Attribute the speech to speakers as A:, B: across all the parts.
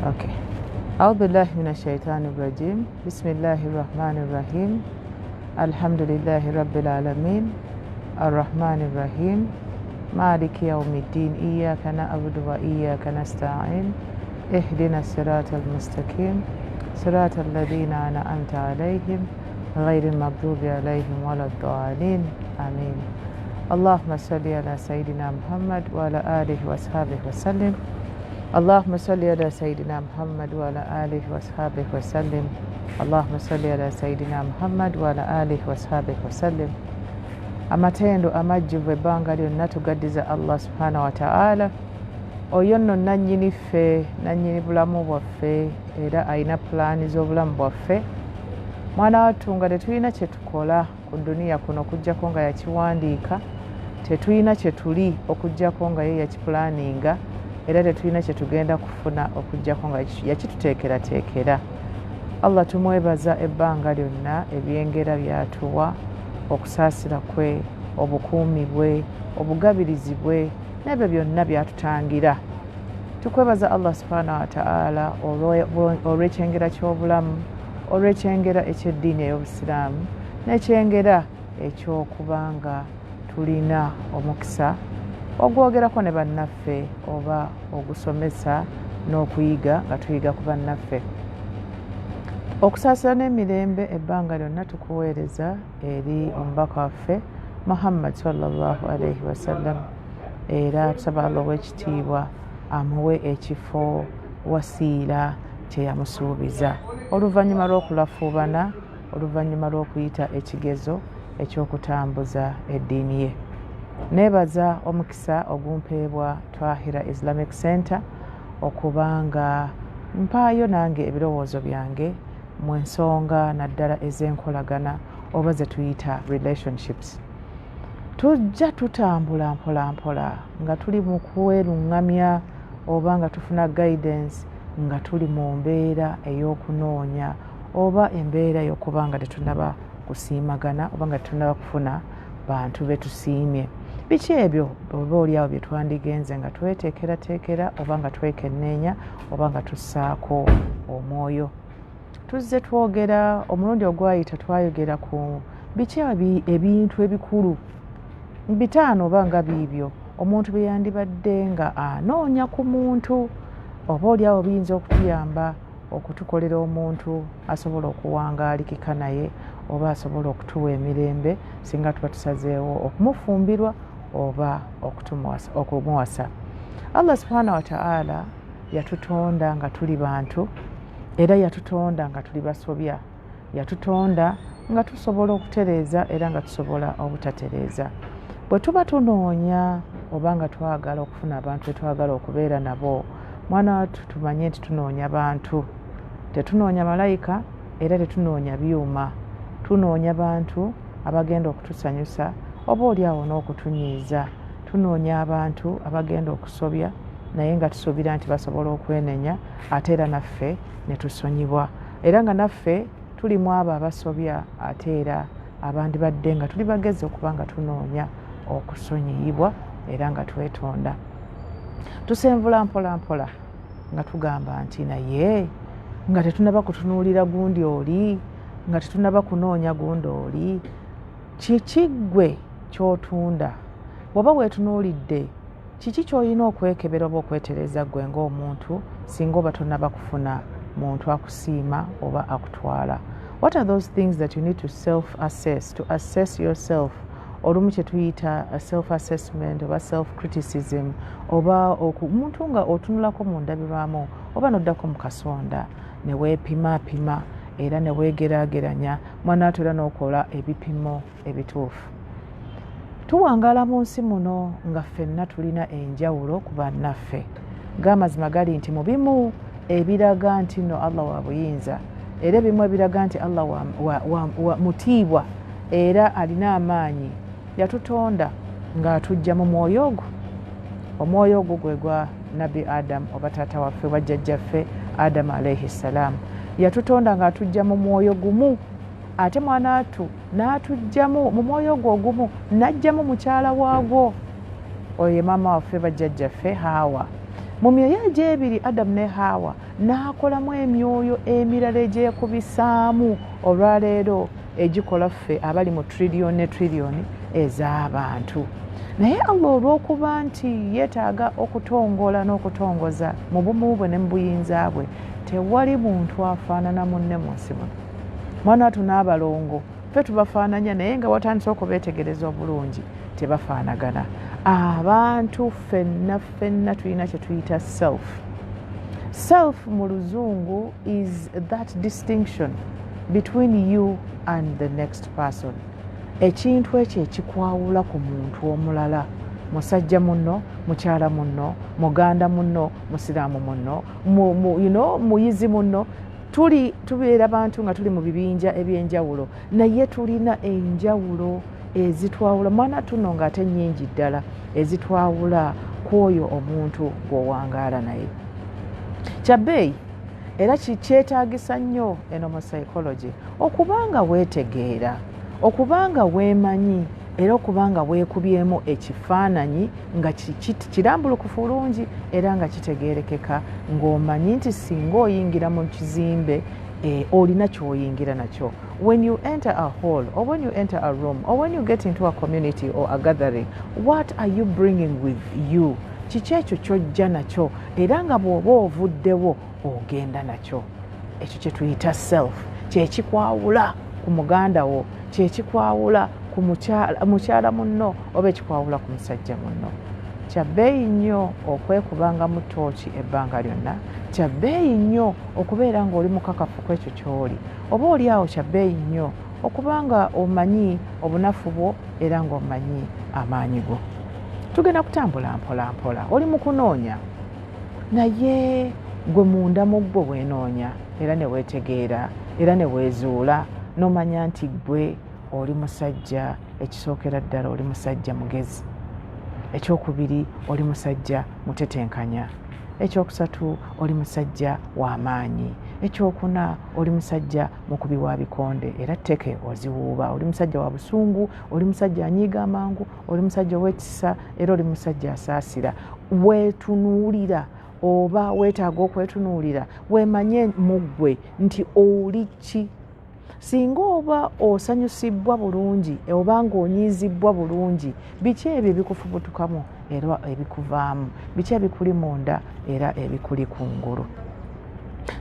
A: Okay. Audhu billahi min ashaitani rajim. Bismillahi rahmani rahim. Alhamdulillahi rabbil alamin. Arrahmani rahim. Maliki yaumiddin. Iyaka na'budu wa iyaka nasta'in. Ihdina sirata almustaqim. Sirata alladhina an'amta alayhim ghairi lmaghdubi alayhim wala ddalin. Amin. Allahumma salli ala sayidina Muhammad wa ala alihi wa ashabihi wasallim. Allahumma salli ala sayidina Muhammad wa ala alihi wa ashabihi wasallim. Allahumma salli ala sayidina Muhammad wa ala alihi wa ashabihi wasallim. Amatendo amajjuvu ebbanga lyonna tugaddiza Allah subhanahu wa ta'ala, oyo nno nannyini ffe, nannyini bulamu bwaffe, era alina pulaani z'obulamu bwaffe. Mwana wattu, nga tetulina kye tukola ku duniya kuno okugjako nga yakiwandiika, tetulina kye tuli okugjako nga ye yakipulaninga, era tetulina kye tugenda kufuna okugjako nga yakituteekerateekera. Allah tumwebaza ebbanga lyonna ebyengera byatuwa, okusaasira kwe, obukuumi bwe, obugabirizi bwe, n'ebyo byonna byatutangira. Tukwebaza Allah subhanahu wataala olw'ekyengera ky'obulamu, olw'ekyengera eky'eddiini ey'obusiraamu, n'ekyengera eky'okubanga tulina omukisa ogwogerako ne bannaffe oba ogusomesa n'okuyiga nga tuyiga ku bannaffe. Okusaasira n'emirembe ebbanga lyonna tukuweereza eri omubaka waffe Muhammad sallallahu alaihi wasallam, era tusaba Allah ow'ekitiibwa amuwe ekifo wasiira kye yamusuubiza oluvannyuma lw'okulafuubana, oluvannyuma lw'okuyita ekigezo ekyokutambuza eddiini ye. Neebaza omukisa ogumpeebwa Twahira Islamic Center okubanga mpaayo nange ebirowoozo byange mu ensonga naddala ez'enkolagana oba ze tuyita relationships. Tujja tutambula mpola mpola nga tuli mu kweruŋŋamya oba nga tufuna guidance, nga tuli mu mbeera ey'okunoonya oba embeera ey'okuba nga tetunaba kusiimagana oba nga tetunaba kufuna bantu betusiimye. Biki ebyo oba oliawo bye twandigenze nga tweteekerateekera oba nga twekenneenya oba nga tussaako omwoyo? Tuzze twogera, omulundi ogwayita twayogera ku biki ebintu ebikulu 5 oba nga biibyo omuntu bye yandibadde nga anoonya ku muntu, oba oliawo biyinza okutuyamba okutukolera omuntu asobola okuwangaalikika naye oba asobola okutuwa emirembe singa tuba tusazeewo okumufumbirwa oba okumuwasa. Allah subhanahu wataala yatutonda nga tuli bantu, era yatutonda nga tuli basobya, yatutonda nga tusobola okutereeza era nga tusobola obutatereeza. Bwe tuba tunoonya oba nga twagala okufuna abantu betwagala okubeera nabo, mwana wattu tumanye nti tunoonya bantu, tetunoonya malayika era tetunoonya byuma. Tunoonya bantu abagenda okutusanyusa oba oliawo n'okutunyiiza. Tunoonya abantu abagenda okusobya naye nga tusuubira nti basobola okwenenya ate era naffe ne tusonyibwa, era nga naffe tuli mu abo abasobya ate era abandibadde nga tuli bagezi okuba nga tunoonya okusonyiyibwa era nga twetonda. Tusenvula mpola mpola nga tugamba nti naye nga tetunaba kutunuulira gundi oli, nga tetunaba kunoonya gundi oli, kiki ggwe ky'otunda? Bw'oba weetunuulidde, kiki ky'olina okwekebera oba okwetereza ggwe ng'omuntu singa oba tonaba kufuna muntu akusiima oba akutwala? What are those things that you need to self assess, to assess yourself? Olumu kye tuyita self assessment oba self criticism, oba omuntu nga otunulako mu ndabirwamu oba noddako mu kasonda ne weepimaapima era ne weegeraageranya, mwana ate era n'okola ebipimo ebituufu. Tuwangaala mu nsi muno nga ffenna tulina enjawulo ku bannaffe. G'amazima gali nti mu bimu ebiraga nti nno Allah wa buyinza, era ebimu ebiraga nti Allah wa mutiibwa era alina amaanyi, yatutonda ng'atujja mu mwoyo ogwo. Omwoyo ogwo gwe gwa Nabbi Adamu oba taata waffe oba jjajjaffe Adamu alaihi ssalaamu. Yatutonda ng'atujja mu mwoyo gumu, ate mwana attu n'atujjamu mu mwoyo ogwo ogumu n'ajjamu mukyala waagwo, oyo ye maama waffe bajjajjaffe Haawa. Mu myoyo egyo ebiri, Adamu ne Haawa, n'akolamu emyoyo emirala egyekubisaamu olwaleero egikola ffe abali mu triliyoni ne triliyoni ez'abantu. Naye Allah olw'okuba nti yeetaaga okutongola n'okutongoza mu bumu bwe ne mu buyinza bwe, tewali muntu afaanana munne mu nsi muno. Mwana wattu n'abalongo ffe tubafaananya, naye nga watandise okubeetegereza obulungi tebafaanagana. Abantu ffenna ffenna tulina kye tuyita self. Self mu Luzungu is that distinction between you and the next person, ekintu ekyo ekikwawula ku muntu omulala, musajja munno, mukyala munno, muganda munno, musiraamu munno, muyizi munno. Tuli tubeera bantu nga tuli mu bibinja ebyenjawulo, naye tulina enjawulo ezitwawula, mwana tuno ng'ate nnyingi ddala, ezitwawula ku oyo omuntu gw'owangaala naye. Kyabbeeyi era kyetaagisa nnyo eno mu psychology okubanga weetegeera, okubanga weemanyi, era okubanga weekubyemu ekifaananyi nga kirambulukufu bulungi era nga kitegeerekeka, ng'omanyi nti singa oyingira mu kizimbe, olina ky'oyingira nakyo. When you enter a hall or when you enter a room or when you get into a community or a gathering, what are you bringing with you? Kiki ekyo kyojja nakyo era nga bw'oba ovuddewo ogenda nakyo? Ekyo kye tuyita self, kyekikwawula ku muganda wo, kyekikwawula ku mukyala munno oba ekikwawula ku musajja munno. Kyabbeeyi nnyo okwekubangamu tooki ebbanga lyonna. Kyabbeeyi nnyo okubeera ng'oli mukakafu ku ekyo ky'oli oba oli awo. Kyabbeeyi nnyo okuba nga omanyi obunafu bwo era ng'omanyi amaanyi go. Tugenda kutambula mpola mpola, oli mu kunoonya, naye gwe munda mu ggwe weenoonya era ne weetegeera era ne weezuula n'omanya nti gwe oli musajja. Ekisookera ddala, oli musajja mugezi. Ekyokubiri, oli musajja mutetenkanya. Ekyokusatu, oli musajja w'amaanyi. Ekyokuna, oli musajja mukubi wa bikonde era tteke oziwuuba. Oli musajja wa busungu, oli musajja anyiiga amangu, oli musajja ow'ekisa era oli musajja asaasira. Weetunuulira oba weetaaga okwetunuulira, weemanye mu ggwe nti oli ki. Singa oba osanyusibbwa bulungi oba ng'onyiizibbwa bulungi, biki ebyo ebikufubutukamu era ebikuvaamu? Biki ebikuli munda era ebikuli kungulu?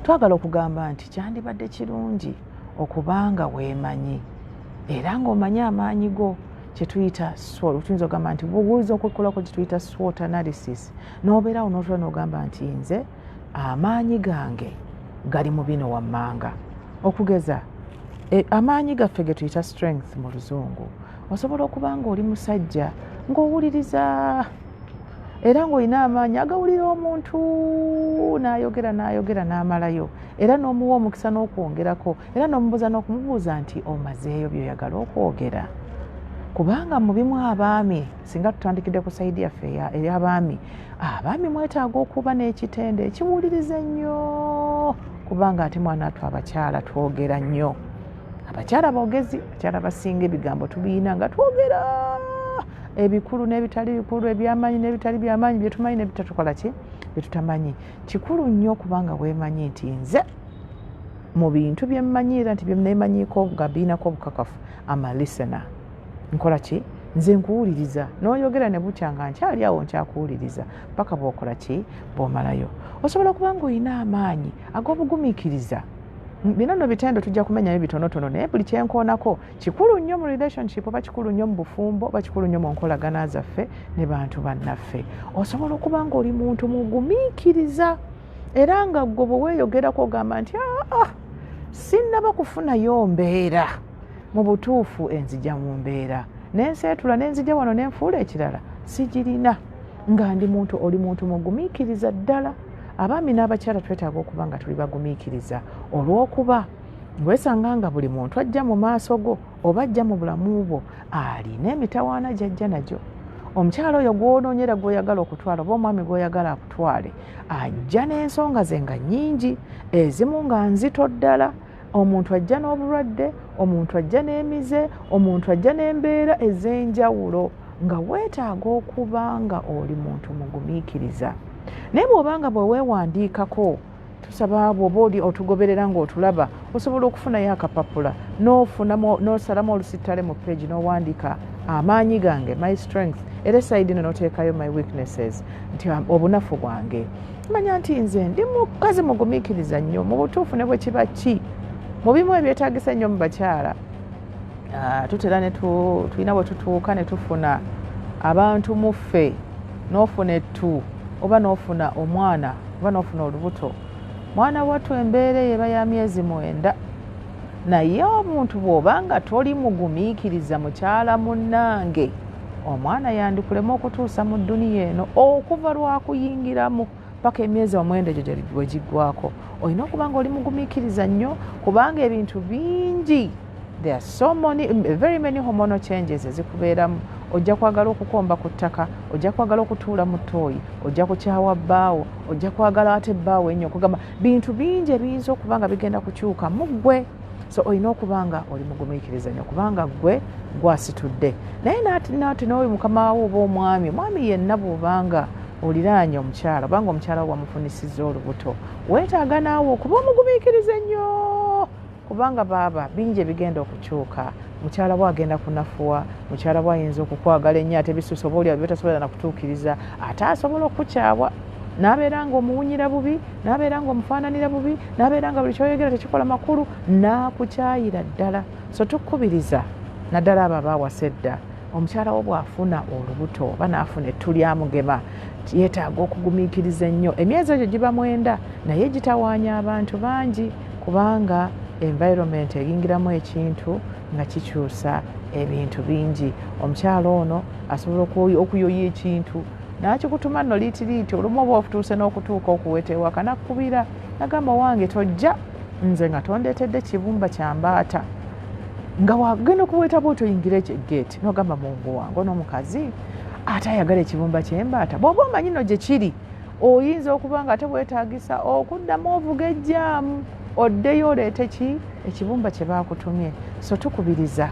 A: Twagala okugamba nti kyandibadde kirungi okubanga weemanyi era ng'omanyi amaanyi go, kyetuyita, tuyinza okugamba nti buyinza okwekolako kyetuyita SWOT analysis, n'obeerawo n'otula n'ogamba nti nze amaanyi gange gali mu bino wammanga. Okugeza, amaanyi gaffe ge tuyita strength mu Luzungu, osobola okuba nga oli musajja ng'owuliriza era ng'olina amaanyi agawulira omuntu n'ayogera n'ayogera n'amalayo, era n'omuwa omukisa n'okwongerako, era n'omubuuza n'okumubuuza nti omazeeyo by'oyagala okwogera. Kubanga mu bimu abaami, singa tutandikidde ku side yaffe ey'abaami, abaami mwetaaga okuba n'ekitende ekiwuliriza ennyo, kubanga ate mwana attu abakyala twogera nnyo. Abakyala boogezi, abakyala basinga ebigambo tubiina nga twogera ebikulu n'ebitali bikulu, ebyamaanyi n'ebitali byamaanyi, byetumanyi n'ebitatukola ki byetutamanyi. Kikulu nnyo okubanga weemanyi nti nze mu bintu byemmanyiira nti byeneemanyiiko nga biinako obukakafu, am a listener. Nkola ki? Nze nkuwuliriza n'oyogera ne butya nga nkyali awo nkyakuwuliriza paka bw'okola ki, bw'omalayo. Osobola okuba ng'olina amaanyi ag'obugumiikiriza. Bino nno bitendo tujja kumenyayo bitonotono, naye buli kyenkoonako kikulu nnyo mu relationship oba kikulu nnyo mu bufumbo oba kikulu nnyo mu nkolagana zaffe ne bantu bannaffe. Osobola okuba ng'oli muntu mugumiikiriza era nga ggwe bwe weeyogerako ogamba nti aa, sinnaba kufunayo mbeera mu butuufu enzija mu mbeera nenseetula nenzija wano nenfuula ekirala, sigirina nga ndi muntu. Oli muntu mugumiikiriza ddala. Abaami n'abakyala twetaaga okuba nga tuli bagumiikiriza, olw'okuba wesanga nga buli muntu ajja mu maaso go oba ajja mu bulamu bwo alina emitawaana gy'ajja nagyo. Omukyala oyo gw'onoonyera, gw'oyagala okutwala, oba omwami gw'oyagala akutwale, ajja n'ensonga ze nga nnyingi, ezimu nga nzito ddala. Omuntu ajja n'obulwadde, omuntu ajja n'emize, omuntu ajja n'embeera ez'enjawulo, nga weetaaga okuba nga oli muntu mugumiikiriza. Naye bw'obanga bwe weewandiikako, tusaba bw'oba oli otugoberera ng'otulaba, osobola okufunayo akapapula n'osalamu olusittale mu page n'owandiika amaanyi gange, my strength, era eside ino n'oteekayo my weaknesses, nti obunafu bwange. Manya nti nze ndi mukazi mugumiikiriza nnyo. Mu butuufu, ne bwe kiba ki, mu bimu ebyetaagisa ennyo mu bakyala, tutera ne tulina bwe tutuuka ne tufuna abantu muffe, n'ofuna ettu oba n'ofuna omwana oba n'ofuna olubuto. Mwana wattu, embeera eyo eba ya myezi 9, naye omuntu bw'oba nga toli mugumiikiriza, mukyala munnange, omwana yandikulema okutuusa mu dduniya eno. Okuva lwakuyingiramu paka emyezi 9 egyo bwe giggwako, olina okuba nga oli mugumiikiriza nnyo, kubanga ebintu bingi, there are so many, very many hormonal changes ezikubeeramu. Ojja kwagala okukomba ku ttaka, ojja kwagala okutuula mu ttooyi, ojja kukyawa bbaawo, ojja kwagala ate bbaawo ennyo. Kugamba bintu bingi ebiyinza okuba nga bigenda kukyuka mu ggwe, so olina okuba nga oli mugumiikiriza nnyo, kubanga ggwe gwasitudde. Naye nati n'oyo mukama wo oba omwami, omwami yenna, bw'obanga oliraanye omukyala obanga omukyala wo wamufunisizza olubuto, weetaaga naawe okuba omugumiikiriza ennyo, kubanga baaba bingi ebigenda okukyuka. Mukyala we agenda kunafuwa, mukyala we ayinza okukwagala ennyo ate bisusa, oba oli bitasobola nakutuukiriza, ate asobola okukukyawa n'abeera nga omuwunyira bubi, n'abeera nga omufaananira bubi, n'abeera nga buli kyoyogera tekikola makulu, n'akukyayira ddala. So tukubiriza naddala abo abaawasa edda, omukyala wo bw'afuna olubuto oba n'afuna ettu lyamugema, yeetaaga okugumiikiriza ennyo. Emyezi egyo giba 9, naye gitawaanya abantu bangi, kubanga environment eyingiramu ekintu nga kikyusa ebintu bingi. Omukyala ono asobola okuyoya ekintu nakikutuma nno liitiriiti. Olumu oba otuuse n'okutuuka okuweta ewaka, nakkubira nagamba, "Wange, tojja nze nga tondeetedde kibumba kyambaata." Nga wagenda okuweta bwoti oyingira egeeti, nogamba, "Mungu wange, onoomukazi ate ayagala ekibumba kyembaata." Bw'oba omanyi no gye kiri, oyinza okuba nga ate weetaagisa okuddamu ovuga ejjaamu oddeyo oleete ki ekibumba kye baakutumye. So tukubiriza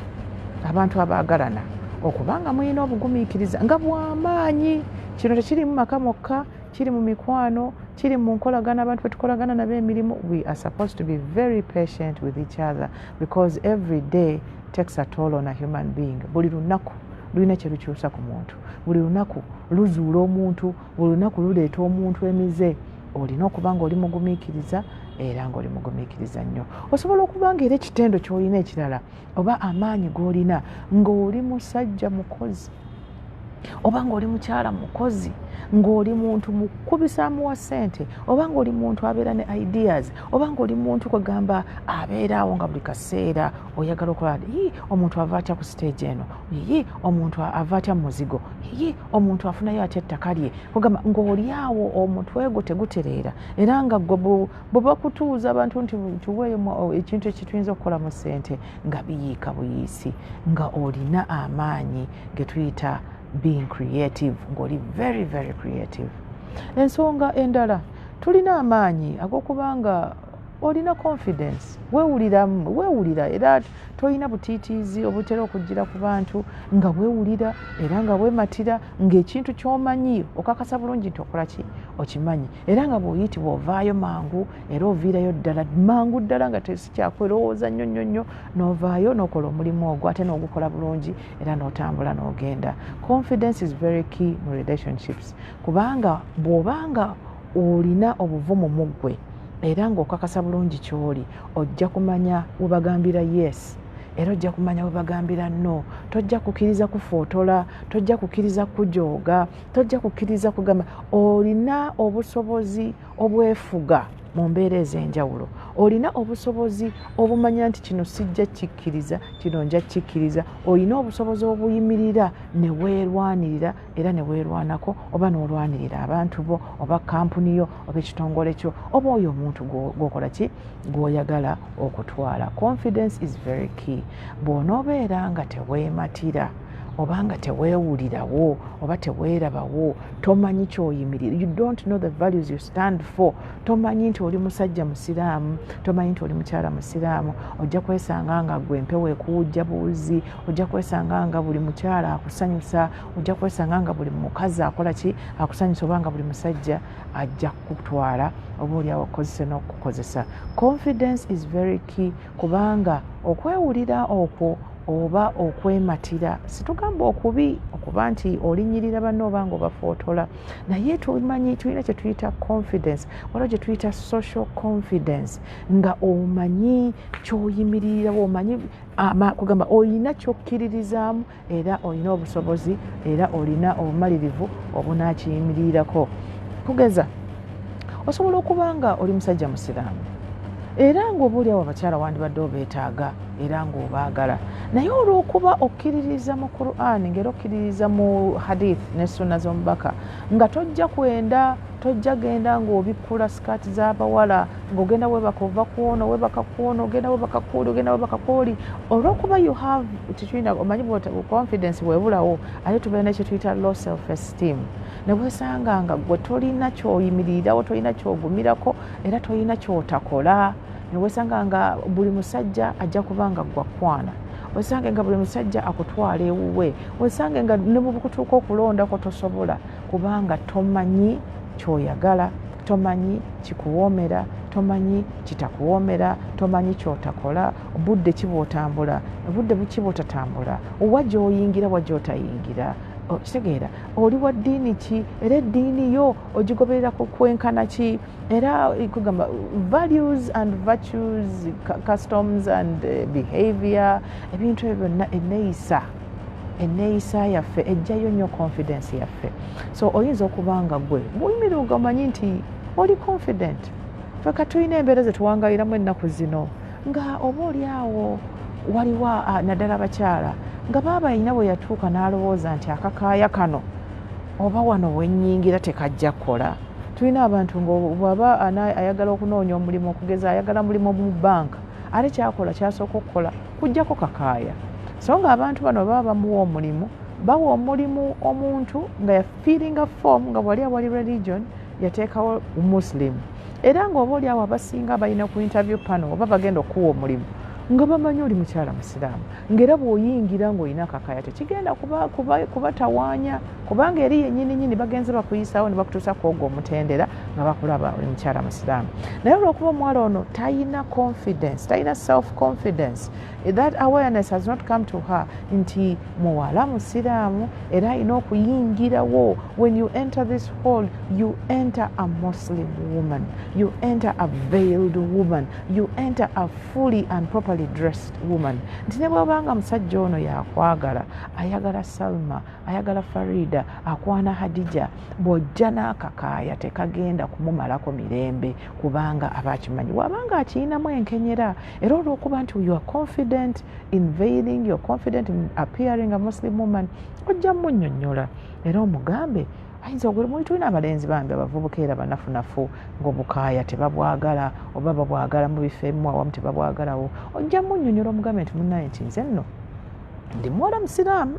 A: abantu abaagalana okuba nga mulina obugumiikiriza nga bw'amaanyi. Kino tekiri mu maka mwokka, kiri mu mikwano, kiri mu nkolagana abantu betukolagana nabo emirimu. We are supposed to be very patient with each other because every day takes a toll on a human being. Buli lunaku lulina kye lukyusa ku muntu, buli lunaku luzuula omuntu, buli lunaku luleeta omuntu emize. Olina okuba nga oli mugumiikiriza, era nga oli mugumiikiriza nnyo. Osobola okuba nga era ekitendo ky'olina ekirala oba amaanyi g'olina, ng'oli musajja mukozi oba ng'oli mukyala mukozi, ng'oli muntu mukubisaamu wa ssente, oba ng'oli muntu abeera ne ideas, oba ng'oli muntu kwegamba abeera awo nga buli kaseera oyagala okola. Yi, omuntu ava atya ku stage eno? Yi, omuntu ava atya mu muzigo? Yi, omuntu afunayo atya ettaka lye? Kugamba ng'oli awo omutwe gwo tegutereera, era nga gwe bwe bakutuuza abantu nti tuweeyo ekintu ekituyinza okukolamu ssente, nga biyiika buyiisi, nga olina amaanyi ge tuyita being creative, ng'oli very very creative. Ensonga endala, tulina amaanyi ag'okuba nga olina confidence, weewuliramu, weewulira, era tolina butiitiizi obutera okugira ku bantu, nga weewulira era nga weematira, ng'ekintu ky'omanyi okakasa bulungi nti okola ki okimanyi, era nga bw'oyitibwa ovaayo mangu, era oviirayo ddala mangu ddala, nga tesikyakwelowooza nnyo nnyo nnyo, n'ovaayo n'okola omulimu ogwo ate n'ogukola bulungi, era n'otambula n'ogenda. Confidence is very key mu relationships, kubanga bw'obanga olina obuvumu mu ggwe era ng'okakasa bulungi ky'oli, ojja kumanya webagambira yes, era ojja kumanya webagambira no. Tojja kukkiriza kufootola, tojja kukkiriza kujooga, tojja kukkiriza kugamba. Olina obusobozi obwefuga mu mbeera ez'enjawulo, olina obusobozi obumanya nti kino sijja kikkiriza, kino nja kikkiriza. Olina obusobozi obuyimirira ne weerwanirira era ne weerwanako, oba n'olwanirira abantu bo oba kampuni yo oba ekitongole kyo oba oyo omuntu gw'okola ki gw'oyagala okutwala. Confidence is very key. Bw'onoobeera nga teweematira, Oba nga teweewulirawo oba teweerabawo, tomanyi kyoyimirira, you don't know the values you stand for, tomanyi nti oli musajja musiraamu, tomanyi nti oli mukyala musiraamu, ojja kwesanga nga gwe empewo ekuwujja buwuzi. Ojja kwesanga nga buli mukyala akusanyusa, ojja kwesanga nga buli mukazi akola ki akusanyusa, oba nga buli musajja ajja kukutwala oba oli awo okukozesa n'okukozesa. Confidence is very key, kubanga okwewulira okwo oba okwematira, situgamba okubi okuba nti olinyirira banne oba nga obafootola, naye tumanyi tulina kye tuyita confidence. Waliwo gye tuyita social confidence, nga omanyi kyoyimirirawo, omanyi kugamba olina kyokkiririzaamu, era olina obusobozi, era olina obumalirivu obunaakiyimirirako. Kugeza, osobola okuba nga oli musajja musiraamu, era ng'oba oliawo abakyala wandibadde obeetaaga era ng'obaagala, naye olw'okuba okkiririza mu Quran, ng'era okkiririza mu hadith ne sunna z'omubaka, nga tojja kwenda, tojja genda ng'obikkula sikaati z'abawala, ng'ogenda webaka ova kwono, webaka kwono, ogenda webaka kwoli, ogenda webaka kwoli, olw'okuba you have tetulina, omanyi confidence bwebulawo, ate tubeera nekye tuyita low self esteem, ne bwesanga nga gwe tolina kyoyimirirawo, tolina kyogumirako, era tolina kyotakola, ne wesanga nga buli musajja ajja kuba nga gwakwana, wesange nga buli musajja akutwala ewuwe, wesange nga ne bwekutuuka okulondako tosobola, kubanga tomanyi kyoyagala, tomanyi kikuwoomera, tomanyi kitakuwoomera, tomanyi kyotakola, budde ki bwotambula, budde buki bwotatambula, wa gyoyingira, wa gyotayingira. Kitegeera oli wa ddiini ki, era eddiini yo ogigoberera ku kwenkana ki, era kugamba values and virtues, customs and behavior, ebintu ebyo byonna, enneeyisa yaffe ejjayo nnyo confidence yaffe. So oyinza okuba nga gwe bw'oyimirira omanyi nti oli confident. Ffe katulina embeera zetuwangaliramu ennaku zino, nga oba oli awo waliwo naddala abakyala nga baaba alina bwe yatuuka n'alowooza nti akakaaya kano oba wano wennyingira tekajja kukola. Tulina abantu nga bw'aba ayagala okunoonya omulimu, okugeza ayagala mulimu mu banka, ate kyakola kyasooka okukola kujjako kakaaya. So nga abantu bano baba bamuwa omulimu, bawa omulimu omuntu nga yafillinga form, nga wali awali religion yateekawo Muslim, era ng'oba oli awo abasinga balina ku interview panel oba bagenda okuwa omulimu nga bamanyi oli mukyala musiraamu, ng'era bw'oyingira ng'olina akakaya tekigenda kubatawaanya, kubanga eri yennyini nyini bagenze bakuyisaawo ne bakutuusa ku ogwo omutendera nga bakulaba oli mukyala musiraamu. Naye olw'okuba omuwala ono talina confidence, talina self confidence, that awareness has not come to her nti muwala musiraamu era alina okuyingirawo. When you enter this hall, you enter a Muslim woman, you enter a veiled woman, you enter a fully and properly dressed woman, nti ne bw'obanga musajja ono yakwagala, ayagala Salma, ayagala Farida, akwana Hadija, bw'ojja n'akakaaya tekagenda kumumalako mirembe, kubanga aba akimanyi, bw'abanga akiyinamu enkenyera. Era olw'okuba nti you are confident in veiling, you are confident in appearing a Muslim woman, ojja munnyonnyola era omugambe. Ayinza tulina abalenzi bambi abavubuka era banafunafu, ng'obukaaya tebabwagala, oba babwagala mu bifo ebimu, awamu tebabwagalawo. Ojja munnyonnyola omugambe nti munnaye, nti nze nno ndi muwala musiraamu,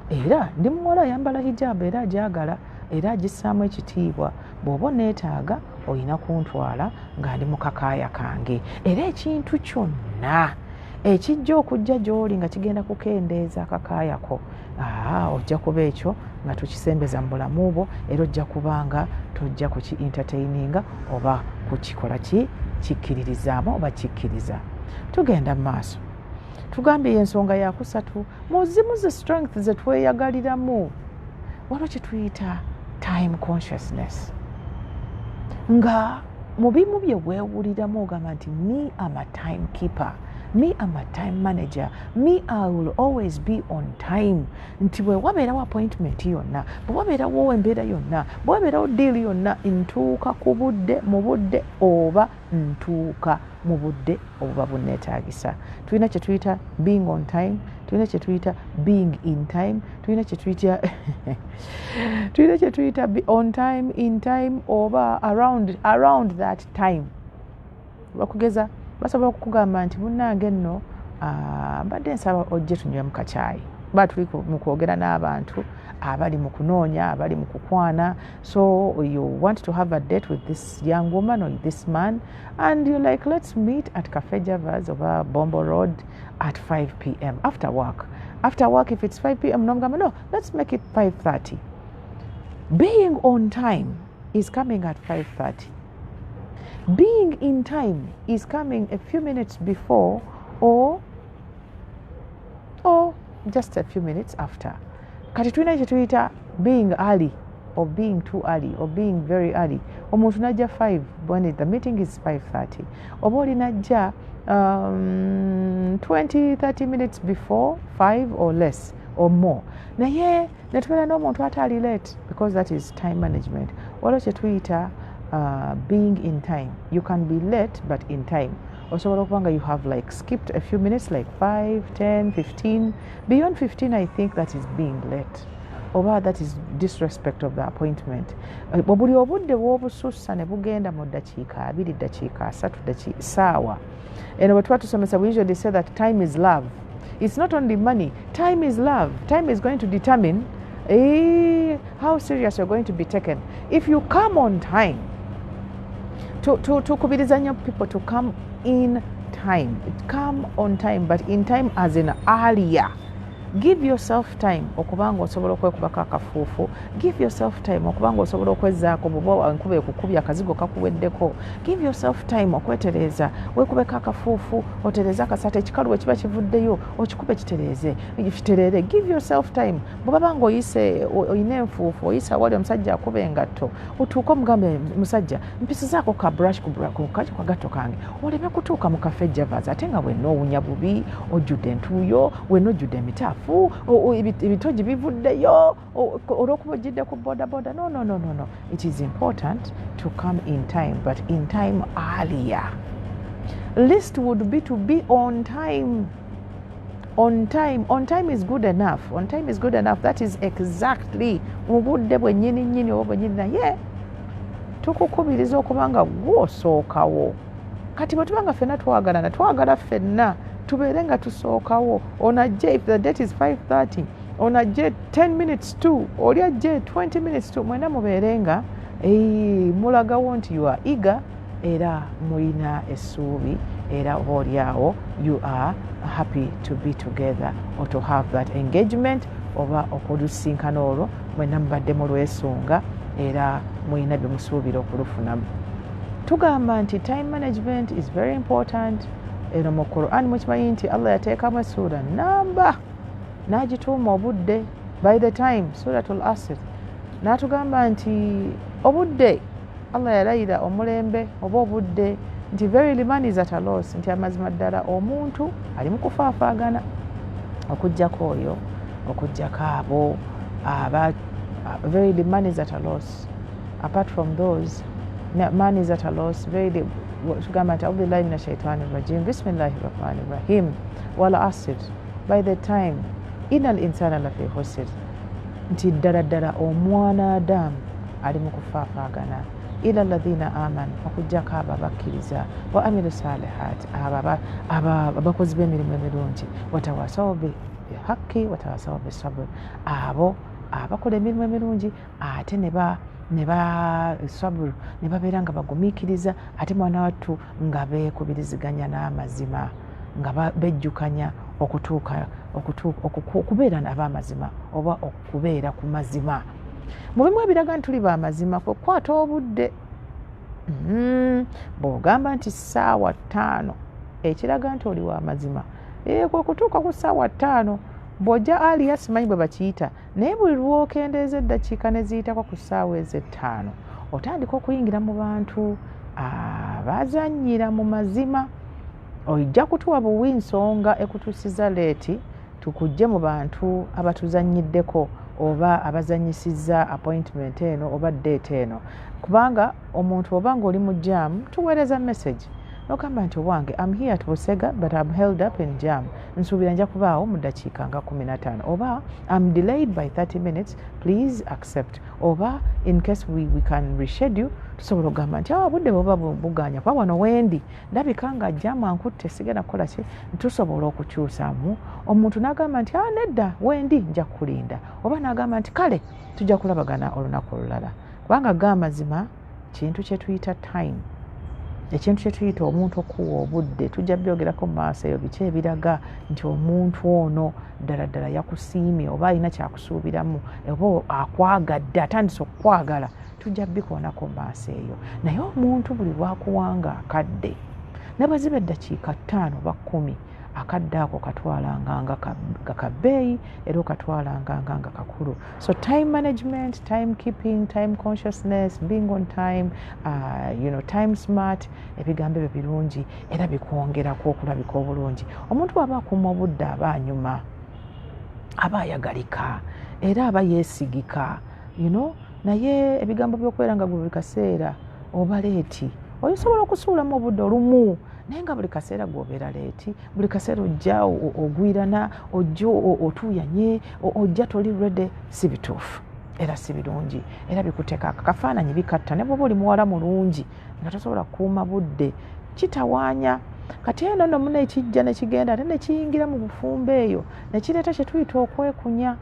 A: era ndi muwala ayambala hijaabu, era agyagala, era agissaamu ekitiibwa. Bw'oba oneetaaga olina kuntwala nga ndi mu kakaaya kange, era ekintu kyonna ekijja okujja gy'oli nga kigenda kukendeeza akakaayako, ojja kuba ekyo nga tukisembeza mu bulamu bwo, era ojja kuba nga tojja kuki entertaininga oba kukikola ki kikkiririzaamu oba kikkiriza. Tugenda mu maaso, tugambye ensonga yakusatu mu zimu ze strength ze tweyagaliramu, waliwo kye tuyita time consciousness, nga mu bimu bye weewuliramu ogamba nti me am a time keeper, me am a time manager, me I will always be on time, nti bwe wabeerawo appointment yonna, bwe wabeerawo embeera yonna, bwe wabeerawo deal yonna, ntuuka ku budde, mu budde, oba ntuuka mu budde obuba bunneetaagisa. Tulina kye tuyita being on time, tulina kye tuyita being in time, tulina kye tuyita on time, in time, oba around that time. Bakugeza basobola okukugamba nti munnange nno, mbadde nsaba ojje tunywemu kacyayi. Ba tuli mu kwogera n'abantu abali mu kunoonya, abali mu kukwana. So you want to have a date with this young woman or this man, and you're like, "Let's meet at Cafe Javas oba Bombo Road at 5 p.m. after work." After work, if it's 5 p.m., nomugamba, "No, let's make it 5:30." Being on time is coming at 5:30. Being in time is coming a few minutes before or just a few minutes after. Kati tulina kyetuyita being early or being too early or being very early. Omuntu najja 5 when the meeting is 5:30, oba oli najja 20 30 minutes before 5 or less or more, naye netubeera n'omuntu ate ali late, because that is time management. Waliwo kyetuyita being in time. You can be late but in time. Osobola okuba nga you have like skipped a few minutes, like 5, 10, 15. Beyond 15, I think that is being late oba that is disrespect of the appointment. Buli obudde bw'obusussa ne bugenda mu ddakiika 20, ddakiika 30, saawa eno bwe tuba tusomesa, we usually say that time is love. It's not only money, time is love. Time is going to determine how serious you're going to be taken. If you come on time, tukubiriza nnyo people to come in time, come on time, but in time as in earlier. Give yourself time okubanga osobola okwekubako akafuufu. Give yourself time okubanga osobola okwezzaako bwoba enkuba ekukubya, akazigo kakuweddeko. Give yourself time okwetereeza, weekubeko akafuufu, otereeze akasata, ekikalu bwe kiba kivuddeyo okikube kitereeze, kitereere. Give yourself time. Bwebaba nga oyise, oyina enfuufu, oyise awali omusajja akuba engatto, otuuke omugambe, "Musajja, mpisizaako ka brush ku kagatto kange," oleme kutuuka mu Cafe Javas ate nga wenna owunya bubi, ojjudde entuuyo, wenna ojjudde emitaafu, ebitogi bivuddeyo olw'okuba ojjidde ku boda boda. No, no, no, no, no. It is important to come in time, but in time earlier. Least would be to be on time. On time, on time is good enough. On time is good enough. That is exactly mu budde bwennyini nnyini oba bwennyini, naye tukukubiriza okuba nga gwosookawo. Kati bwe tuba nga ffenna twagalana, twagala ffenna tubeere nga tusookawo. Ono ajje, if the date is 5:30, ono ajje 10 minutes to, oli ajje 20 minutes to, mwena mubeere nga mulagawo nti you are eager era mulina essuubi, era oba oliawo you are happy to be together or to have that engagement oba okulusinkana olwo mwenna mubadde mulwesunga era mulina bye musuubira okulufunamu. Tugamba nti time management is very important. Eno mu Quran mukimanyi nti Allah yateekamu essuula namba n'agituuma obudde, by the time, Suratul Asr, n'atugamba nti obudde, Allah yalayira omulembe oba obudde nti verily man is at a loss, nti amazima ddala omuntu ali mu kufaafaagana, okugjako oyo, okugjako abo aba, verily man is at a loss, apart from those, man is at a loss. Verily, tugamba nti audu billahi min ashaitani rajim, bismillahi rahmani rahim, wal asr, by the time, inal insana lafi khusr, nti ddala ddala omwana Adamu ali mu kufaafaagana, ila alladhina amanu, okugjako abo abakkiriza, wa amilu salihat, abo abakozi b'emirimu emirungi, watawasawo bihaqi watawasawo bisabr, abo abakola emirimu emirungi ate ne ba sabr, ne babeera nga bagumiikiriza, ate mwana wattu nga beekubiriziganya n'amazima, nga bejjukanya okutuuka okubeera ab'amazima oba okubeera ku mazima. Mu bimu ebiraga nti tuli bamazima kwekukwata obudde. Bw'ogamba nti ssaawa 5, ekiraga nti oli wamazima kwe kutuuka ku ssaawa 5. Bw'ojja aliya, simanyi bwe bakiyita, naye buli lwokendeeza eddakiika ne ziyitako ku ssaawa ezo 5, otandika okuyingira mu bantu abazannyira mu mazima. Ojja kutuwa buwi nsonga ekutuusiza late, tukujje mu bantu abatuzannyiddeko oba abazannyisizza appointment eno oba date eno, kubanga omuntu oba ng'oli mu jam, tuweereza message. Nogamba nti, "Owange, am here at Busega, but am held up in jam. Nsuubira nja kubaawo mu ddakiika nga 15," oba, "Am delayed by 30 minutes, please accept," oba in case we can reschedule, tusobola okugamba nti, "Ah, obudde bweba buganya, kuba wano wendi ndabika nga jam ankutte, sigenda kukola ki." Tusobola okukyusaamu, omuntu n'agamba nti, "Ah, nedda, wendi nja kukulinda," oba n'agamba nti, "Kale, tujja kulabagana olunaku olulala." Kubanga ga amazima, kintu kye tuyita time, ekintu kye tuyita omuntu okuwa obudde, tujja byogerako mu maaso eyo, biki ebiraga nti omuntu ono ddala ddala yakusiimye, oba alina kyakusuubiramu, oba akwagadde, atandise okukwagala. Tujja bikoonako mu maaso eyo. Naye omuntu buli lwakuwanga akadde, ne bwe ziba eddakiika 5 oba 10, akadde ako katwalanga nga kabbeeyi, era okatwalanga nga kakulu. So time management, time keeping, time consciousness, being on time, time smart, ebigambo ebyo birungi era bikwongerako okulabika obulungi. Omuntu bw'aba akuuma obudde, aba anyuma, aba ayagalika, era aba yeesigika. Naye ebigambo by'okubeera nga gwe buli kaseera oba late, osobola okusuulamu obudde olumu, naye nga buli kaseera gwobeera late, buli kaseera ojja ogwirana, ojja otuuyanye, ojja toli ready, si bituufu era si birungi, era bikuteeka akafaananyi, bikatta. Ne bwoba oli muwala mulungi nga tosobola kukuuma budde, kitawaanya. Kati eno nno muna ekijja nekigenda ate nekiyingira mu bufumbo eyo, nekireeta kyetuyita okwekunya.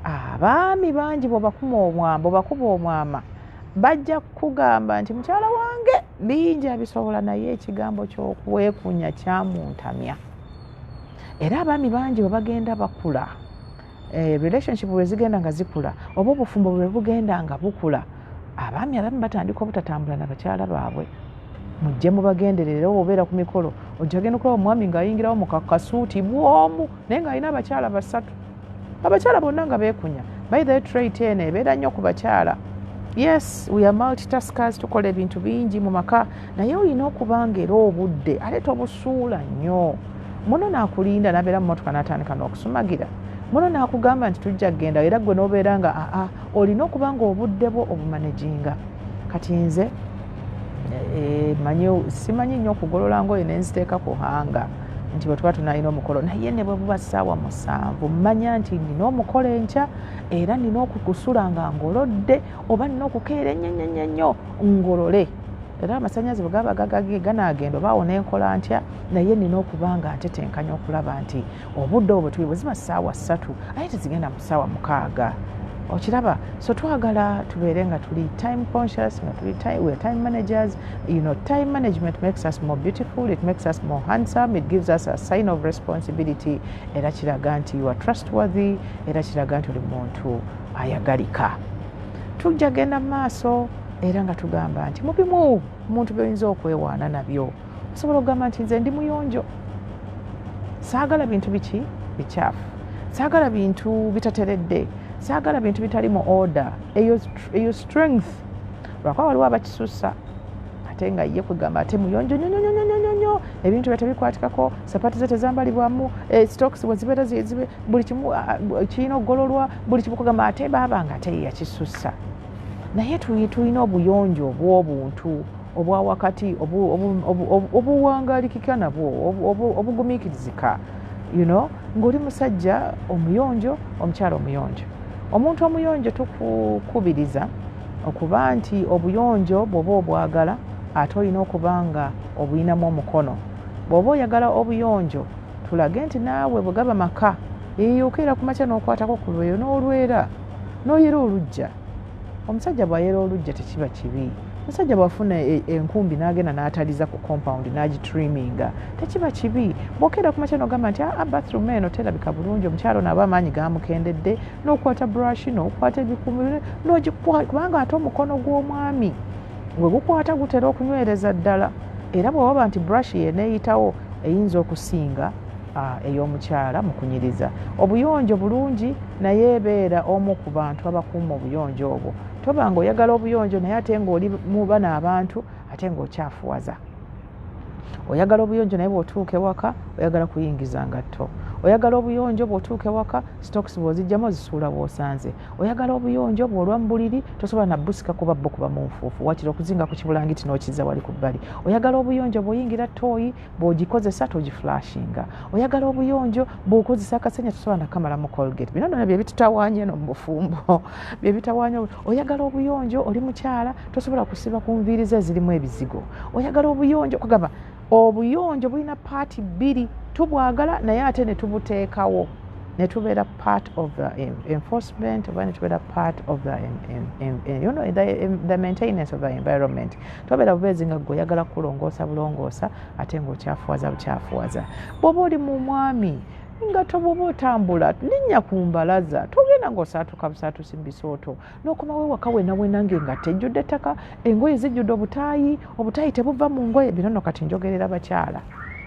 A: Abaami bangi bwobakuma omwamba, obakuba omwama, bajja kukugamba nti, "Mukyala wange bingi abisobola, naye ekigambo ky'okwekunya kyamuntamya." Era abaami bangi bwe bagenda bakula, relationship bwe zigenda nga zikula, oba obufumbo bwe bugenda nga bukula, abaami abamu batandika obutatambula na bakyala baabwe. Mujje mubagenderere. Oba obeera ku mikolo, ojja genda okulaba omwami ng'ayingirawo mu kakasuuti bwomu, naye ng'alina abakyala basatu, abakyala bonna nga beekunya. By the trait eno ebeera nnyo ku bakyala. Yes, we are multitaskers, tukola ebintu bingi mu maka, naye olina okuba nga era obudde ate tobusuula nnyo. Muno naakulinda nabeera mu motoka n'atandika n'okusumagira, muno naakugamba nti tujja kgenda, era gwe n'obeera nga aa, olina okuba nga obudde bwo obumanaginga. Kati nze manyi, simanyi nnyo okugolola ngoye nenziteeka ku hanger nti bwe tuba tunalina omukolo, naye ne bwe buba ssaawa 7, mmanya nti nina omukolo enkya, era nina okukusula nga ngolodde, oba nina okukeera ennyo nnyo ngolole. Era amasannyalaze bwe gaba ganaagenda, oba awo nenkola ntya, naye nina okuba nga ntetenkanya okulaba nti obudde obwo tuli bwe ziba ssaawa 3, aye tezigenda mu ssaawa 6. Okiraba? So twagala tubeere nga tuli time conscious, nga tuli time, we are time managers. Time management makes us more beautiful, it makes us more handsome, it gives us a sign of responsibility, era kiraga nti you are trustworthy, era kiraga nti oli muntu ayagalika. Tujja genda mu maaso era nga tugamba nti mu bimu omuntu byoyinza okwewaana nabyo, osobola okugamba nti, "Nze ndi muyonjo, saagala bintu biki bikyafu, saagala bintu bitateredde, saagala bintu bitali mu order." Eyo strength, lwakuba waliwo abakisusa, ate nga ye kwegamba ate muyonjo nyonyonyonyonyo, ebintu bye tebikwatikako, sapati ze tezambalibwamu, stocks bwe zibeera buli kimu kirina okugololwa, buli kimu kugamba ate baaba nga ate yakisusa. Naye tulina obuyonjo obw'obuntu obwa wakati, obuwangalikika nabwo, obugumiikirizika, ng'oli musajja omuyonjo, omukyala omuyonjo. Omuntu omuyonjo tukukubiriza okuba nti obuyonjo bw'oba obwagala, ate olina okuba nga obuyinamu omukono. Bw'oba oyagala obuyonjo, tulage nti naawe bwe gaba maka, okeera ku makya n'okwatako ku lweyo n'olwera, n'oyera oluggya. Omusajja bw'ayera oluggya tekiba kibi. Omusajja bw'afuna enkumbi n'agenda n'ataliza ku compound n'agitriminga, tekiba kibi. Bw'okeera ku makya n'ogamba nti, "Aa, bathroom eno terabika bulungi," omukyala ono aba amaanyi gamukendedde, n'okwata brush n'okwata ebikumi n'ogikwa, kubanga ate omukono gw'omwami bwe gukwata gutera okunywereza ddala, era bwe waba nti brush yeneeyitawo, eyinza okusinga ey'omukyala mu kunyiriza. Obuyonjo bulungi, naye beera omu ku bantu abakuuma obuyonjo obwo. Toba nga oyagala obuyonjo naye ate ng'oli mu bano abantu ate ng'okyafuwaza. Oyagala obuyonjo, naye bw'otuuka ewaka oyagala kuyingiza ngatto. Oyagala obuyonjo, bw'otuuka ewaka stocks bw'ozijjamu ozisuula w'osanze. Oyagala obuyonjo, bw'olwa mu buliri tosobola nabusika kuba bo kuba mu nfuufu, wakiri okuzinga ku kibulangiti n'okizza wali ku bbali. Oyagala obuyonjo, bw'oyingira toilet bw'ogikozesa togiflushinga. Oyagala obuyonjo, bw'okozesa akasenya tosobola nakamalamu Colgate. Bino nona bye bitutawaanya eno mu bufumbo, bye bitawaanya. Oyagala obuyonjo, oli mukyala tosobola kusiba ku nviiri ze ezirimu ebizigo. Oyagala obuyonjo, kugamba obuyonjo bulina part bbiri: tubwagala naye ate ne tubuteekawo ne tubeera part of the enforcement oba ne tubeera part of the maintenance of the environment. Tobeera bubeezi nga gwe oyagala kulongoosa bulongoosa ate ng'okyafuwaza bukyafuwaza. Bw'oba oli mu mwami nga tobwoba otambula, linnya ku mbalaza, togenda ng'osaatuka busaatusi mu bisooto n'okomawo ewaka wena wena ng'engatto ejjudde ettaka, engoye zijjudde obutaayi, obutaayi tebuva mu ngoye. Bino nno kati njogerera bakyala,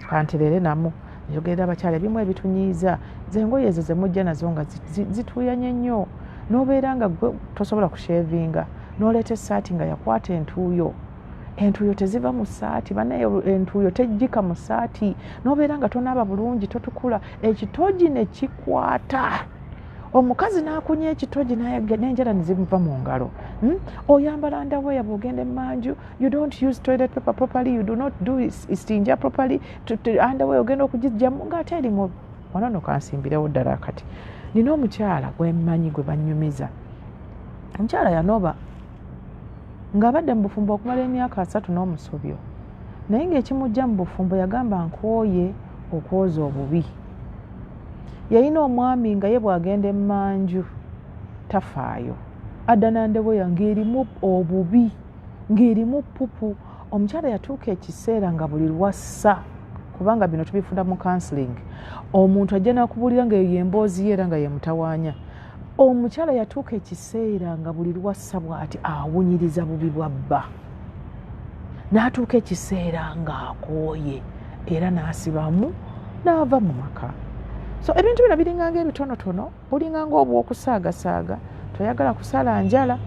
A: kanterere namu njogerera abakyala. Ebimu ebitunyiiza ze engoye ezo zemujja nazo nga zituuyanye nnyo, n'obeera nga gwe tosobola kushavinga, n'oleeta essaati nga yakwata entuuyo. Entuuyo teziva mu ssaati banaye, entuuyo tejjika mu ssaati. N'obeera nga tonaaba bulungi, totukula, ekitogi ne kikwata omukazi n'akunya ekitogi n'enjala ne zimuva mu ngalo. Oyambala underwear, bw'ogenda emmanju you don't use toilet paper properly, you do not do istinja properly. Underwear ogenda okugijjamu ng'ate erimu. Wano no kansimbirewo ddala. Kati nina omukyala gwemmanyi gwe bannyumiza. Omukyala yanoba ng'abadde mu bufumbo okumala emyaka 30 n'omusobyo, naye ng'ekimujja mu bufumbo yagamba, "Nkooye okwoza obubi." Yalina omwami nga ye bw'agenda emmanju tafaayo, adda na underwear ng'erimu obubi, ng'erimu pupu. Omukyala yatuuka ekiseera nga buli lwassa, kubanga bino tubifuna mu counseling, omuntu ajja nakubuulira nga eyo yemboozi ye era nga yemutawaanya. Omukyala yatuuka ekiseera nga buli lwassa bw'ati awunyiriza bubi bwa bba, n'atuuka ekiseera ng'akooye era n'asibamu n'ava mu maka. So ebintu bino biringanga ebitonotono, bulinganga obw'okusaagasaaga. Toyagala kusala njala,